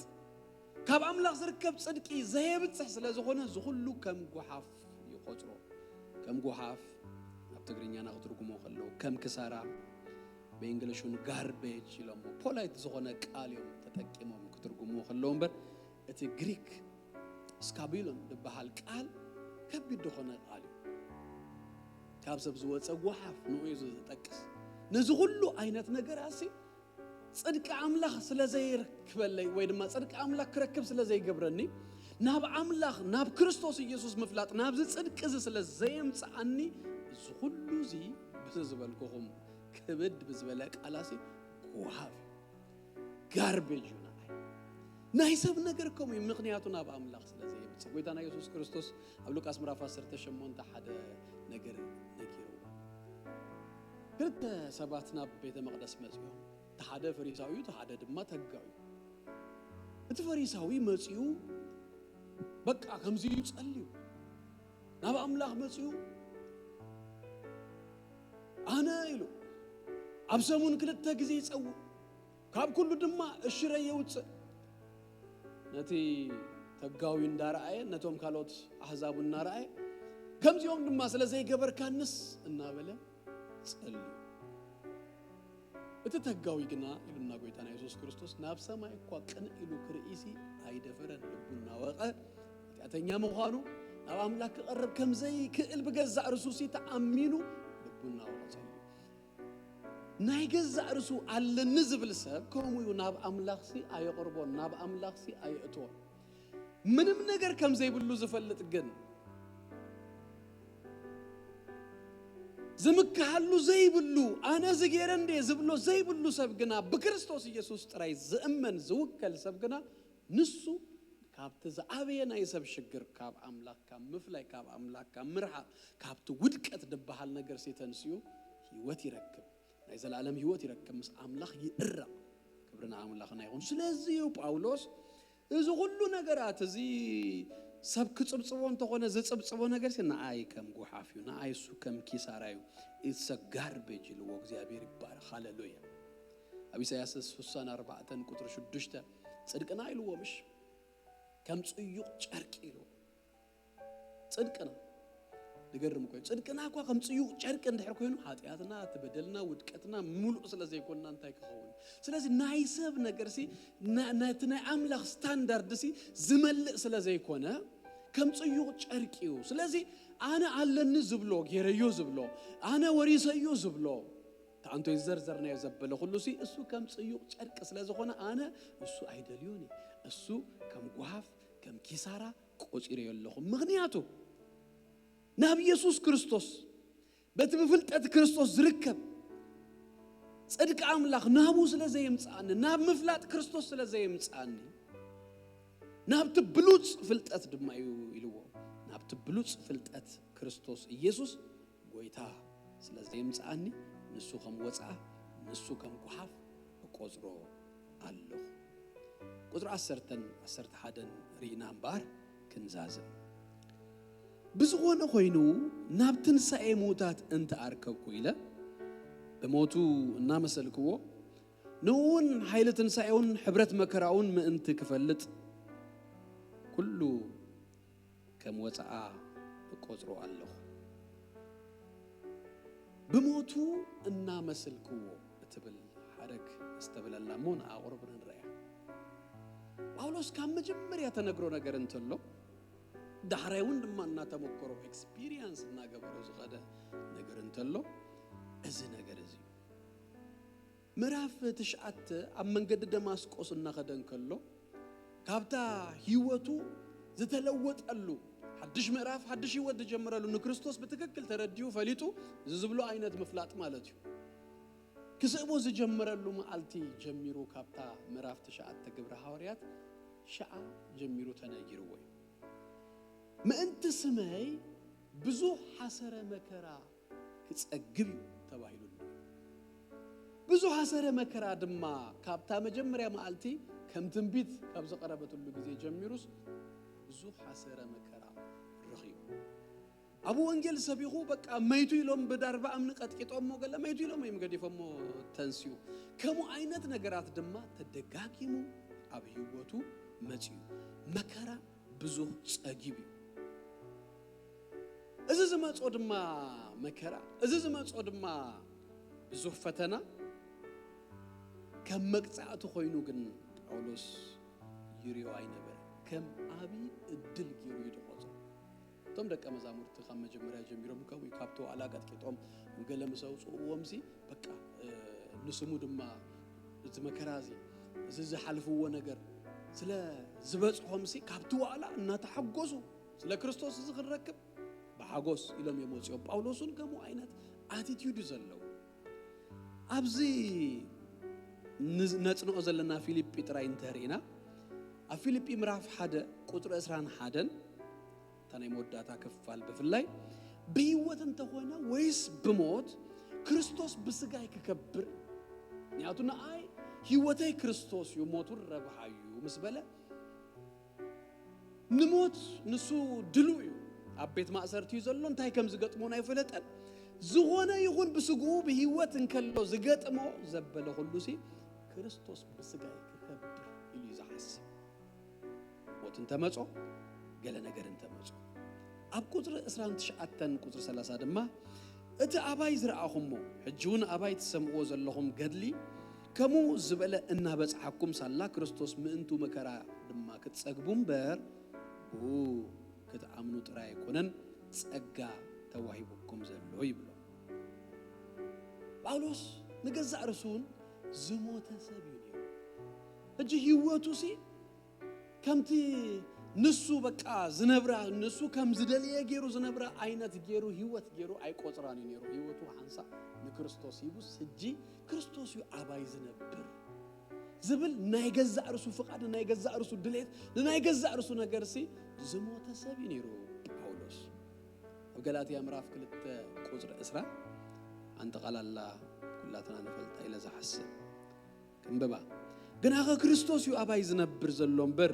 ካብ ኣምላኽ ዝርከብ ጽድቂ ዘየብጽሕ ስለ ዝኾነ፣ እዚ ኩሉ ከም ጓሓፍ ይቖጽሮ። ከም ጓሓፍ ኣብ ትግርኛና ክትርጉሞ ከለዉ፣ ከም ክሳራ፣ ብእንግሊሹን ጋርቤጅ ኢሎሞ፣ ፖላይት ዝኾነ ቃል እዮም ተጠቂሞም ክትርጉምዎ ከለዉ እምበር፣ እቲ ግሪክ ስካቢሎን ዝበሃል ቃል ከቢድ ዝኾነ ቃል እዩ። ካብ ሰብ ዝወጸ ጓሓፍ ንኡ እዩ ዝጠቅስ። ነዚ ኩሉ ዓይነት ነገር ኣሲ ጽድቂ ኣምላኽ ስለ ዘይረክበለይ ወይ ድማ ጽድቂ ኣምላኽ ክረክብ ስለ ዘይገብረኒ፣ ናብ ኣምላኽ፣ ናብ ክርስቶስ ኢየሱስ ምፍላጥ፣ ናብዚ ጽድቂ እዚ ስለ ዘየምጽኣኒ፣ እዚ ኩሉ እዚ በዚ ዝበልኩኹም ክብድ ብዝበለ ቃላሲ ጓሓፍ እዩ። ጋርቤጅ እዩ ንዓይ። ናይ ሰብ ነገር ከምኡ እዩ፣ ምኽንያቱ ናብ ኣምላኽ ስለ ዘየምጽእ። ጎይታና የሱስ ክርስቶስ ኣብ ሉቃስ ምዕራፍ ዓሰርተ ሸሞንተ ሓደ ነገር ነጊርዎ። ክልተ ሰባት ናብ ቤተ መቕደስ መጺኦም። እቲ ሓደ ፈሪሳዊ እዩ፣ እቲ ሓደ ድማ ተጋዊ። እቲ ፈሪሳዊ መጺኡ በቃ ከምዚ እዩ ጸልዩ። ናብ ኣምላኽ መጺኡ ኣነ ኢሉ ኣብ ሰሙን ክልተ ግዜ ይጸውዕ፣ ካብ ኩሉ ድማ እሽረይ የውጽእ። ነቲ ተጋዊ እንዳረኣየ፣ ነቶም ካልኦት ኣህዛብ እናረኣየ፣ ከምዚኦም ድማ ስለ ዘይገበርካንስ እናበለ ጸልዩ። እቲ ተጋዊ ግና ኢሉና ጎይታና የሱስ ክርስቶስ፣ ናብ ሰማይ እኳ ቅንዕ ኢሉ ክርእይሲ ኣይደፈረን። ልቡ እናወቐ፣ ኃጢኣተኛ ምዃኑ፣ ናብ ኣምላኽ ክቐርብ ከም ዘይክእል ብገዛእ ርእሱሲ ተኣሚኑ፣ ልቡ እናወቐ ጸልዩ። ናይ ገዛእ ርእሱ ኣለኒ ዝብል ሰብ ከምኡ እዩ፣ ናብ ኣምላኽሲ ኣየቕርቦን፣ ናብ ኣምላኽሲ ኣየእትዎን። ምንም ነገር ከም ዘይብሉ ዝፈልጥ ግን፣ ዝምክሓሉ ዘይብሉ፣ ኣነ እዚ ገይረ እንዴ ዝብሎ ዘይብሉ ሰብ ግና፣ ብክርስቶስ ኢየሱስ ጥራይ ዝእመን ዝውከል ሰብ ግና፣ ንሱ ካብቲ ዝዓበየ ናይ ሰብ ሽግር፣ ካብ ኣምላኽ ካብ ምፍላይ፣ ካብ ኣምላኽ ካብ ምርሓቕ፣ ካብቲ ውድቀት ዝበሃል ነገርሲ ተንስኡ ህይወት ይረክብ። ናይ ዘላለም ህይወት ይረክብ፣ ምስ ኣምላኽ ይእረቕ። ክብሪ ንኣምላኽና ይኹን። ስለዚ እዩ ጳውሎስ እዚ ኩሉ ነገራት እዚ ሰብ ክጽብጽቦ እንተኾነ፣ ዝጽብጽቦ ነገርሲ ንኣይ ከም ጓሓፍ እዩ፣ ንኣይ እሱ ከም ኪሳራ እዩ። It's a garbage ኢልዎ። እግዚኣብሔር ይባረኽ። ሃሌሉያ። ኣብ ኢሳያስ ስሳን ኣርባዕተን ቁጽሪ ሽዱሽተ ጽድቅና ኢልዎ ምሽ? ከም ጽዩቕ ጨርቂ ኢልዎ። ጽድቅና ዝገርም እኮ እዩ። ጽድቅና እኳ ከም ጽዩቕ ጨርቂ እንድሕር ኮይኑ፣ ኃጢኣትና፣ እቲ በደልና፣ ውድቀትና ምሉእ ስለ ዘይኮንና እንታይ ክኸውን? ስለዚ ናይ ሰብ ነገርሲ ና-፣ ነቲ ናይ ኣምላኽ ስታንዳርድሲ ዝመልእ ስለ ዘይኮነ፣ ከም ጽዩቕ ጨርቂ እዩ። ስለዚ ኣነ ኣለኒ ዝብሎ፣ ገይረዮ ዝብሎ፣ ኣነ ወሪሰዮ ዝብሎ፣ ተኣንቶ ይዘርዘርናዮ ዘበለ ኩሉሲ እሱ ከም ጽዩቕ ጨርቂ ስለ ዝኾነ፣ ኣነ እሱ ኣይደልዮን እየ። እሱ ከም ጓሃፍ፣ ከም ኪሳራ ቆጺረዮ ኣለኹ። ምኽንያቱ ናብ ኢየሱስ ክርስቶስ፣ በቲ ብፍልጠት ክርስቶስ ዝርከብ ጽድቂ ኣምላኽ ናብኡ ስለ ዘየምጽኣኒ፣ ናብ ምፍላጥ ክርስቶስ ስለ ዘየምጽኣኒ፣ ናብቲ ብሉጽ ፍልጠት ድማ እዩ ኢልዎ። ናብቲ ብሉጽ ፍልጠት ክርስቶስ ኢየሱስ ጎይታ ስለ ዘየምጽኣኒ፣ ንሱ ከም ወጽዓ፣ ንሱ ከም ጓሓፍ እቆጽሮ ኣለኹ። ቁጽሪ ዓሰርተን ዓሰርተ ሓደን ርኢና እምበኣር ክንዛዝም። ብዝኾነ ኮይኑ ናብ ትንሳኤ ምዉታት እንተኣርከብኩ ኢለ ብሞቱ እናመሰልክዎ ንእውን ሓይሊ ትንሳኤውን ሕብረት መከራውን ምእንቲ ክፈልጥ ኩሉ ከም ወጻኣ እቆጽሮ ኣለኹ። ብሞቱ እናመስልክዎ እትብል ሓረግ እስተብለላ እሞ ንኣቕርብ ንንረያ። ጳውሎስ ካብ መጀመርያ ተነግሮ ነገር እንተሎ ዳሕራይ እውን ድማ እናተመከሮ ኤክስፒሪየንስ እናገበሮ ዝኸደ ነገር እንተሎ እዚ ነገር እዚ እዩ። ምዕራፍ ትሽዓተ ኣብ መንገዲ ደማስቆስ እናኸደ እንከሎ ካብታ ህይወቱ ዝተለወጠሉ ሓድሽ ምዕራፍ ሓድሽ ህይወት ዝጀመረሉ ንክርስቶስ ብትክክል ተረዲኡ ፈሊጡ እዚ ዝብሎ ዓይነት ምፍላጥ ማለት እዩ። ክስእቦ ዝጀመረሉ መዓልቲ ጀሚሩ ካብታ ምዕራፍ ትሽዓተ ግብረ ሃዋርያት ሽዓ ጀሚሩ ተነጊርዎ እዩ። ምእንቲ ስመይ ብዙሕ ሓሰረ መከራ ክጸግብ እዩ ተባሂሉሉ። ብዙሕ ሓሰረ መከራ ድማ ካብታ መጀመርያ መዓልቲ ከም ትንቢት ካብ ዝቐረበትሉ ግዜ ጀሚሩስ ብዙሕ ሓሰረ መከራ ረኺቡ። ኣብ ወንጌል ሰቢኹ በቃ መይቱ ኢሎም ብዳርባ እምኒ ቀጥቂጦሞ ገለ መይቱ ኢሎም እዮም ገዲፎሞ ተንስኡ። ከምኡ ዓይነት ነገራት ድማ ተደጋጊሙ ኣብ ህይወቱ መጺኡ። መከራ ብዙሕ ጸጊቡ እዩ። እዚ ዝመጾ ድማ መከራ፣ እዚ ዝመጾ ድማ ብዙሕ ፈተና ከም መቅጻዕቲ ኮይኑ ግን ጳውሎስ ይሪኦ ኣይነበረ። ከም ዓቢ እድል ገይሩ እዩ ዝቆጽሮ። እቶም ደቀ መዛሙርቲ ካብ መጀመርያ ጀሚሮም ከምኡ እዩ። ካብቲ ዋዕላ ቀጥቂጦም ገለ ምስ ኣውጽእዎምሲ በቃ፣ እ፣ ንስሙ ድማ እቲ መከራ እዚ፣ እዚ ዝሓልፍዎ ነገር ስለ ዝበጽሖምሲ ካብቲ ዋዕላ እናተሓጎሱ ስለ ክርስቶስ እዚ ክንረክብ ብሓጎስ ኢሎም እዮም ወጺኦም። ጳውሎስ እውን ከምኡ ዓይነት ኣቲቲዩድ እዩ ዘለዎ። ኣብዚ ን-፣ ነጽንኦ ዘለና ፊልጲ ጥራይ እንተርኢና ኣብ ፊልጲ ምዕራፍ ሓደ ቁጽሪ ዕስራን ሓደን እታ ናይ መወዳእታ ክፋል ብፍላይ ብህይወት እንተኾነ ወይስ ብሞት ክርስቶስ ብስጋይ ክከብር፣ ምክንያቱ ንኣይ ህይወተይ ክርስቶስ እዩ ሞቱን ረብሓ እዩ ምስ በለ ንሞት ንሱ ድሉ እዩ። ኣብ ቤት ማእሰርቲ እዩ ዘሎ፣ እንታይ ከም ዝገጥሞን ኣይፈለጠን። ዝኾነ ይኹን ብስግኡ ብህይወት እንከሎ ዝገጥሞ ዘበለ ኩሉ ሲ ክርስቶስ ብስጋይ ክከብር ኢሉ እዩ ዝሓስብ። ሞት እንተመጾ ገለ ነገር እንተመጾ ኣብ ቁጽሪ ዕስራን ትሽዓተን ቁጽሪ ሰላሳ ድማ እቲ ኣባይ ዝረኣኹሞ ሕጂ እውን ኣባይ ትሰምዕዎ ዘለኹም ገድሊ ከምኡ ዝበለ እናበጽሓኩም ሳላ ክርስቶስ ምእንቱ መከራ ድማ ክትጸግቡ እምበር ብኡ ክትኣምኑ ጥራይ ኣይኮነን ጸጋ ተዋሂቡኩም ዘሎ ይብሎ። ጳውሎስ ንገዛእ ርእሱ እውን ዝሞተ ሰብ እዩ ነይሩ። ሕጂ ህይወቱ ሲ ከምቲ ንሱ በቃ ዝነብራ ንሱ ከም ዝደልየ ገይሩ ዝነብራ ዓይነት ገይሩ ህይወት ገይሩ ኣይቆጽራን እዩ ነይሩ። ህይወቱ ሓንሳ ንክርስቶስ ሂቡስ ሕጂ ክርስቶስ እዩ ኣባይ ዝነብር ዝብል ናይ ገዛእ ርእሱ ፍቓድ ናይ ገዛእ ርእሱ ድሌት ንናይ ገዛእ ርእሱ ነገር ሲ ዝሞተ ሰብ እዩ ነይሩ ጳውሎስ። ኣብ ገላትያ ምዕራፍ ክልተ ቁጽሪ ዕስራ ኣንጠቓላላ ኩላትና ንፈልጣ ኢለ ዝሓስብ ክንብባ። ግናኸ ክርስቶስ እዩ ኣባይ ዝነብር ዘሎ እምበር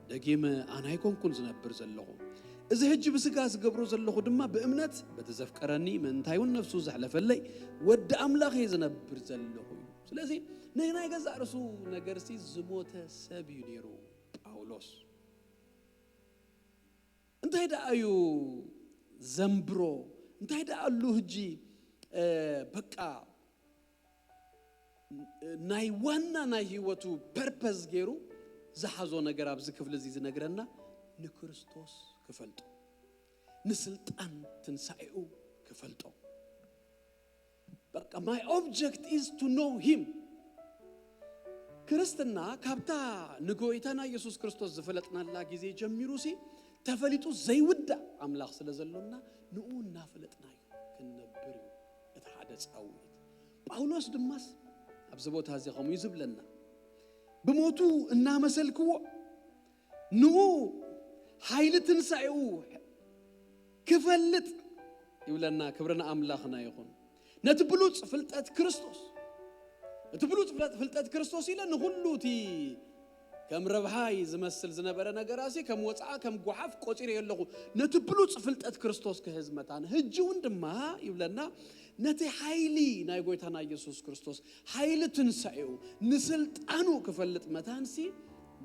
ደጊም ኣነ ኣይኮንኩን ዝነብር ዘለኹ። እዚ ሕጂ ብስጋ ዝገብሮ ዘለኹ ድማ ብእምነት በቲ ዘፍቀረኒ ምእንታይ እውን ነፍሱ ዘሕለፈለይ ወዲ ኣምላኽ እየ ዝነብር ዘለኹ እዩ። ስለዚ ንናይ ገዛእ ርእሱ ነገርሲ ዝሞተ ሰብ እዩ ነይሩ ጳውሎስ። እንታይ ደኣ እዩ ዘንብሮ? እንታይ ደኣ ኣሉ ሕጂ፣ እ፣ በቃ ናይ ዋና ናይ ህይወቱ ፐርፐዝ ገይሩ ዝሓዞ ነገር ኣብዚ ክፍሊ እዚ ዝነግረና ንክርስቶስ ክፈልጦ፣ ንስልጣን ትንሳኤኡ ክፈልጦ። በቃ my object is to know him። ክርስትና ካብታ ንጎይታና ኢየሱስ ክርስቶስ ዝፈለጥናላ ግዜ ጀሚሩ ሲ ተፈሊጡ ዘይውዳእ ኣምላኽ ስለ ዘሎና ንኡ እናፈለጥና እዩ ክንነብር እዩ እቲ ሓደ ጻውዒት። ጳውሎስ ድማስ ኣብዚ ቦታ እዚ ከምኡ እዩ ዝብለና። ብሞቱ እናመሰልክዎ ንኡ ሓይሊ ትንሳኤኡ ክፈልጥ ይብለና። ክብሪ ንኣምላኽና ይኹን። ነቲ ብሉጽ ፍልጠት ክርስቶስ፣ እቲ ብሉጽ ፍለ-፣ ፍልጠት ክርስቶስ ኢለ ንኹሉ እቲ ከም ረብሓይ ዝመስል ዝነበረ ነገራሲ ከም ወፃዓ ከም ጓሓፍ ቆፂረ ኣለኹ። ነቲ ብሉፅ ፍልጠት ክርስቶስ ክህዝ መታን ህጂ እውን ድማ ይብለና፣ ነቲ ሓይሊ ናይ ጎይታና ኢየሱስ ክርስቶስ ሓይሊ ትንሳኤኡ ንስልጣኑ ክፈልጥ መታንሲ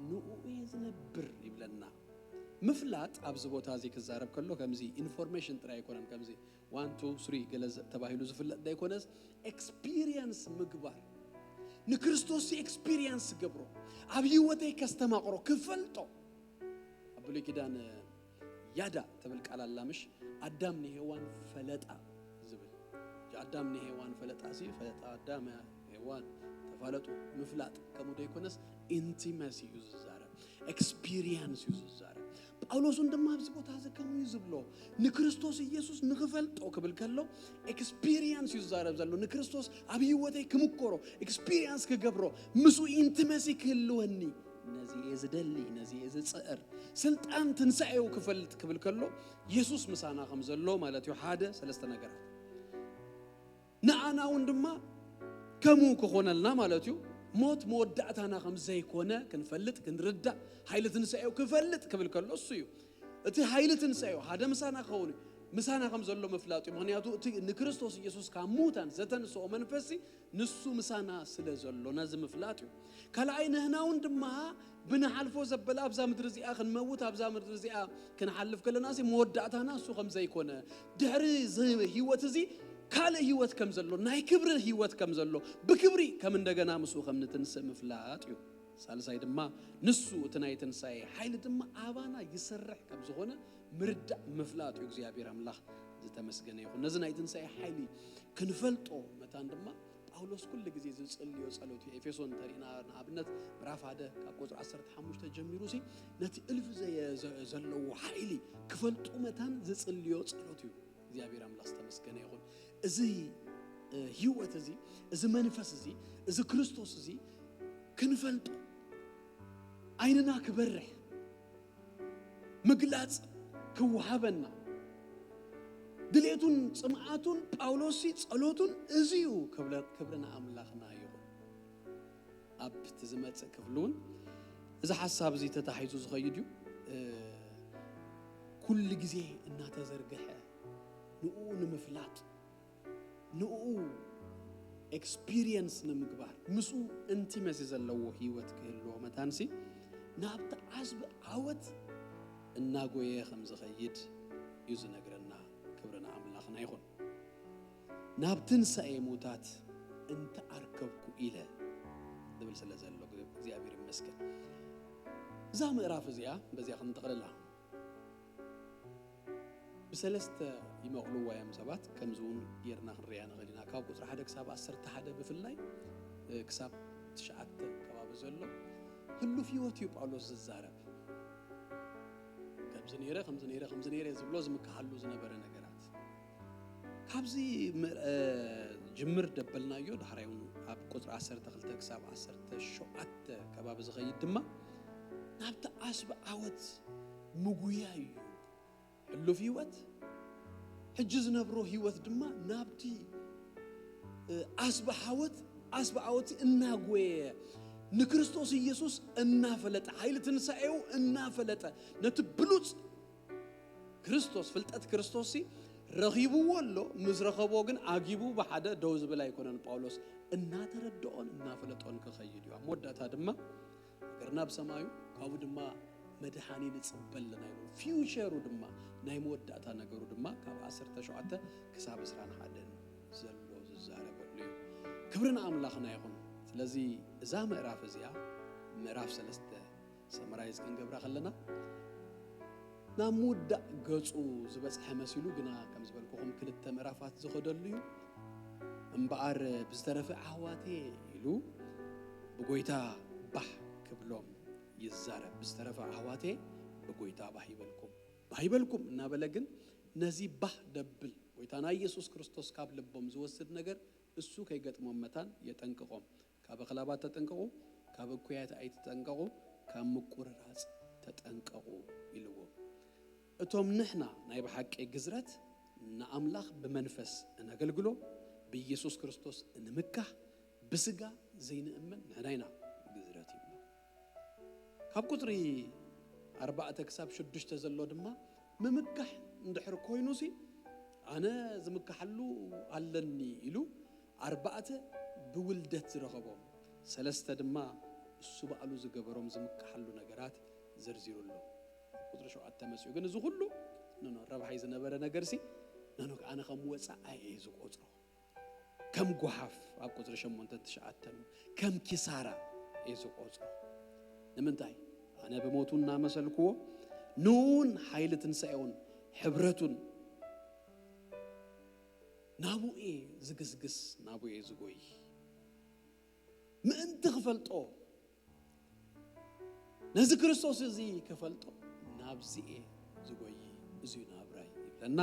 ንኡ እየ ዝነብር ይብለና። ምፍላጥ ኣብዚ ቦታ እዚ ክዛረብ ከሎ ከምዚ ኢንፎርሜሽን ጥራይ ኣይኮነን። ከምዚ ዋን ቱ ስሪ ገለ ተባሂሉ ዝፍለጥ ዘይኮነስ፣ ኤክስፒሪየንስ ምግባር፣ ንክርስቶስ ኤክስፒሪየንስ ገብሮ፣ ኣብ ህይወተይ ከስተማቕሮ፣ ክፈልጦ። ኣብ ብሉይ ኪዳን ያዳ ትብል ቃል ኣላ ምሽ? ኣዳም ንሄዋን ፈለጣ ዝብል። ኣዳም ንሄዋን ፈለጣ ሲ ፈለጣ ኣዳም ሄዋን ተፋለጡ። ምፍላጥ ከምኡ ዘይኮነስ ኢንቲመሲ እዩ ዝዛረብ፣ ኤክስፒሪየንስ እዩ ዝዛረብ። ጳውሎስ እውን ድማ ኣብዚ ቦታ እዚ ከምኡ እዩ ዝብሎ። ንክርስቶስ ኢየሱስ ንኽፈልጦ ክብል ከሎ ኤክስፒሪየንስ እዩ ዝዛረብ ዘሎ። ንክርስቶስ ኣብ ህይወተይ ክምኮሮ፣ ኤክስፒሪየንስ ክገብሮ፣ ምስኡ ኢንቲመሲ ክህልወኒ፣ ነዚ እየ ዝደሊ፣ ነዚ እየ ዝፅዕር። ስልጣን ትንሳኤው ክፈልጥ ክብል ከሎ የሱስ ምሳና ከም ዘሎ ማለት እዩ። ሓደ ሰለስተ ነገራት። ንኣና እውን ድማ ከምኡ ክኾነልና ማለት እዩ። ሞት መወዳእታና ከም ዘይኮነ ክንፈልጥ ክንርዳእ፣ ሓይሊ ትንሳኤው ክፈልጥ ክብል ከሎ እሱ እዩ። እቲ ሓይሊ ትንሳኤው ሓደ ምሳና ክኸውን እዩ። ምሳና ከም ዘሎ ምፍላጥ እዩ። ምኽንያቱ እቲ ንክርስቶስ ኢየሱስ ካብ ሙታን ዘተንስኦ መንፈሲ ንሱ ምሳና ስለ ዘሎ ነዚ ምፍላጥ እዩ። ካልኣይ ንህና እውን ድማ ብንሓልፎ ዘበለ ኣብዛ ምድሪ እዚኣ ክንመውት ኣብዛ ምድሪ እዚኣ ክንሓልፍ ከለና ሲ መወዳእታና እሱ ከም ዘይኮነ ድሕሪ እዚ ህይወት እዚ ካልእ ህይወት ከም ዘሎ ናይ ክብሪ ህይወት ከም ዘሎ ብክብሪ ከም እንደገና ምስኡ ከም ንትንስእ ምፍላጥ እዩ። ሳልሳይ ድማ ንሱ እቲ ናይ ትንሳኤ ሓይሊ ድማ ኣባና ይሰርሕ ከም ዝኾነ ምርዳእ ምፍላጥ እዩ። እግዚኣብሔር ኣምላኽ ዝተመስገነ ይኹን። ነዚ ናይ ትንሳኤ ሓይሊ ክንፈልጦ መታን ድማ ጳውሎስ ኩሉ ግዜ ዝጽልዮ ጸሎት እዩ። ኤፌሶን እንተሪእና ንኣብነት ምዕራፍ ሓደ ካብ ቁጽሪ ዓሰርተ ሓሙሽተ ጀሚሩ ሲ ነቲ እልፊ ዘየ- ዘ- ዘለዎ ሓይሊ ክፈልጡ መታን ዝጽልዮ ጸሎት እዩ። እግዚኣብሔር ኣምላኽ ዝተመስገነ ይኹን። እዚ እ፣ ህይወት እዚ፣ እዚ መንፈስ እዚ፣ እዚ ክርስቶስ እዚ ክንፈልጦ ዓይንና ክበርሕ ምግላጽ ክወሃበና ድሌቱን ጽምኣቱን ጳውሎስ ጸሎቱን እዚ እዩ። ክብረ- ክብሪ ንኣምላኽና ይኹን። ኣብ እቲ ዝመጽእ ክፍሊ እውን እዚ ሓሳብ እዚ ተታሒዙ ዝኸይድ እዩ። እ፣ ኩሉ ግዜ እናተዘርግሐ ንኡ ንምፍላጥ ንኡ ኤክስፒሪየንስ ንምግባር ምስኡ ኢንቲመሲ ዘለዎ ህይወት ክህልዎ መታንሲ ናብቲ ዓስቢ ዓወት እናጎየ ከም ዝኸይድ እዩ ዝነግረና። ክብሪ ንኣምላኽና ይኹን። ናብ ትንሳኤ ሙታት እንተኣርከብኩ ኢለ ዝብል ስለ ዘሎ እግዚኣብሔር ይመስገን። እዛ ምዕራፍ እዚኣ በዚኣ ክንጥቕልላ ብሰለስተ ይመቕልዋ እዮም ሰባት። ከምዚ እውን ጌርና ክንሪኣ ንኽእል ኢና። ካብ ቁፅሪ ሓደ ክሳብ ዓሰርተ ሓደ ብፍላይ እ፣ ክሳብ ትሽዓተ ከባቢ ዘሎ ህሉፍ ህይወት እዩ ጳውሎስ ዝዛረብ። ከምዚ ነይረ ከምዚ ነይረ ከምዚ ነይረ ዝብሎ ዝምክሓሉ ዝነበረ ነገራት ካብዚ ም- እ፣ ጅምር ደበልናዮ። ዳሕራይ እውን ኣብ ቁፅሪ ዓሰርተ ክልተ ክሳብ ዓሰርተ ሸውዓተ ከባቢ ዝኸይድ ድማ ናብቲ ዓስቢ ዓወት ምጉያይ እዩ። ሕሉፍ ህይወት ሕጂ ዝነብሮ ህይወት ድማ ናብቲ እ፣ ዓስቢ ሓወት ዓስቢ ዓወት እናጎየ ንክርስቶስ ኢየሱስ እናፈለጠ ሓይሊ ትንሳኤው እናፈለጠ ነቲ ብሉፅ ክርስቶስ ፍልጠት ክርስቶስ ሲ ረኺብዎ ኣሎ። ምስ ረኸቦ ግን ኣጊቡ ብሓደ ደው ዝብል ኣይኮነን። ጳውሎስ እናተረድኦን እናፈለጦን ክኸይድ እዩ። ኣብ መወዳእታ ድማ ሃገርና ብሰማዩ ካብኡ ድማ መድሓኒ ንፅበ ኣለና ኢሉ ፊውቸሩ ድማ ናይ መወዳእታ ነገሩ ድማ ካብ ዓሰርተ ሸውዓተ ክሳብ ዕስራን ሓደን ዘሎ ዝዛረበሉ እዩ። ክብሪ ንኣምላኽና ይኹን። ስለዚ እዛ ምዕራፍ እዚኣ ምዕራፍ ሰለስተ ሰመራይዝ ክንገብራ ከለና ናብ ምውዳእ ገጹ ዝበጽሐ መሲሉ ግና ከም ዝበልኩኹም ክልተ ምዕራፋት ዝኸደሉ እዩ። እምበኣር ብዝተረፈ ኣሕዋቴ ኢሉ ብጎይታ ባህ ክብሎም ይዛረብ። ብዝተረፈ ኣሕዋቴ ብጎይታ ባህ ይበልኩም፣ ባህ ይበልኩም እናበለ ግን ነዚ ባህ ደብል ጎይታና ኢየሱስ ክርስቶስ ካብ ልቦም ዝወስድ ነገር እሱ ከይገጥሞም መታን የጠንቅቖም። ካብ ኣኽላባት ተጠንቀቑ፣ ካብ እኩያት ኣይትጠንቀቑ፣ ካብ ምቁርራጽ ተጠንቀቑ ኢልዎም። እቶም ንሕና ናይ ብሓቂ ግዝረት ንኣምላኽ ብመንፈስ እነገልግሎ፣ ብኢየሱስ ክርስቶስ እንምካህ፣ ብስጋ ዘይንእመን ንሕና ኢና ግዝረት ይብሎ። ካብ ቁፅሪ ኣርባዕተ ክሳብ ሽዱሽተ ዘሎ ድማ ምምካሕ እንድሕር ኮይኑሲ ኣነ ዝምካሓሉ ኣለኒ ኢሉ ኣርባዕተ ብውልደት ዝረኸቦም ሰለስተ ድማ እሱ ባዕሉ ዝገበሮም ዝምካሓሉ ነገራት ዘርዚሩ ኣሎ። ቁፅሪ ሸውዓተ መፅኡ ግን እዚ ኩሉ ኖ ኖ ረብሓይ ዝነበረ ነገርሲ ኖ ኖ ኣነ ከም ወፃእ እየ ዝቆፅሮ። ከም ጓሓፍ ኣብ ቁፅሪ ሸሞንተን ትሽዓተን ከም ኪሳራ እየ ዝቆፅሮ። ንምንታይ ኣነ ብሞቱ እናመሰልክዎ ንውን ሓይሊ ትንሳኤውን ሕብረቱን ናብኡ እየ ዝግስግስ ናብኡ እየ ዝጎይ ምእንቲ ክፈልጦ ነዚ ክርስቶስ እዚ ክፈልጦ ናብዚ እየ ዝጎይ እዚ እዩ ናብራይ ይብለና።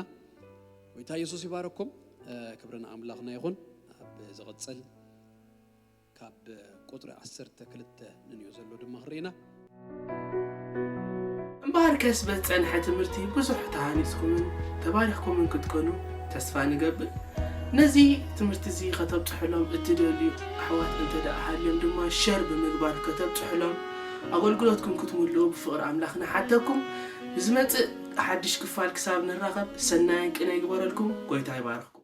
ጎይታ የሱስ ይባረኩም። ክብሪ ንኣምላኽና ይኹን። ኣብ ዝቕፅል ካብ ቁፅሪ ዓሰርተ ክልተ ንንዮ ዘሎ ድማ ክርኢና። እምበኣርከስ በቲ ጸንሐ ትምህርቲ ብዙሕ ተሃኒጽኩምን ተባሪኽኩምን ክትኮኑ ተስፋ ንገብር። ነዚ ትምህርቲ እዚ ከተብጽሕሎም እትደልዩ ኣሕዋት እንተ ደኣ ሃልዮም ድማ ሸር ብምግባር ከተብጽሕሎም ኣገልግሎትኩም ክትምልኡ ብፍቕሪ ኣምላኽ ንሓተኩም። ብዝመጽእ ሓድሽ ክፋል ክሳብ ንራኸብ ሰናይን ቅነ ይግበረልኩም። ጎይታ ይባርኹ።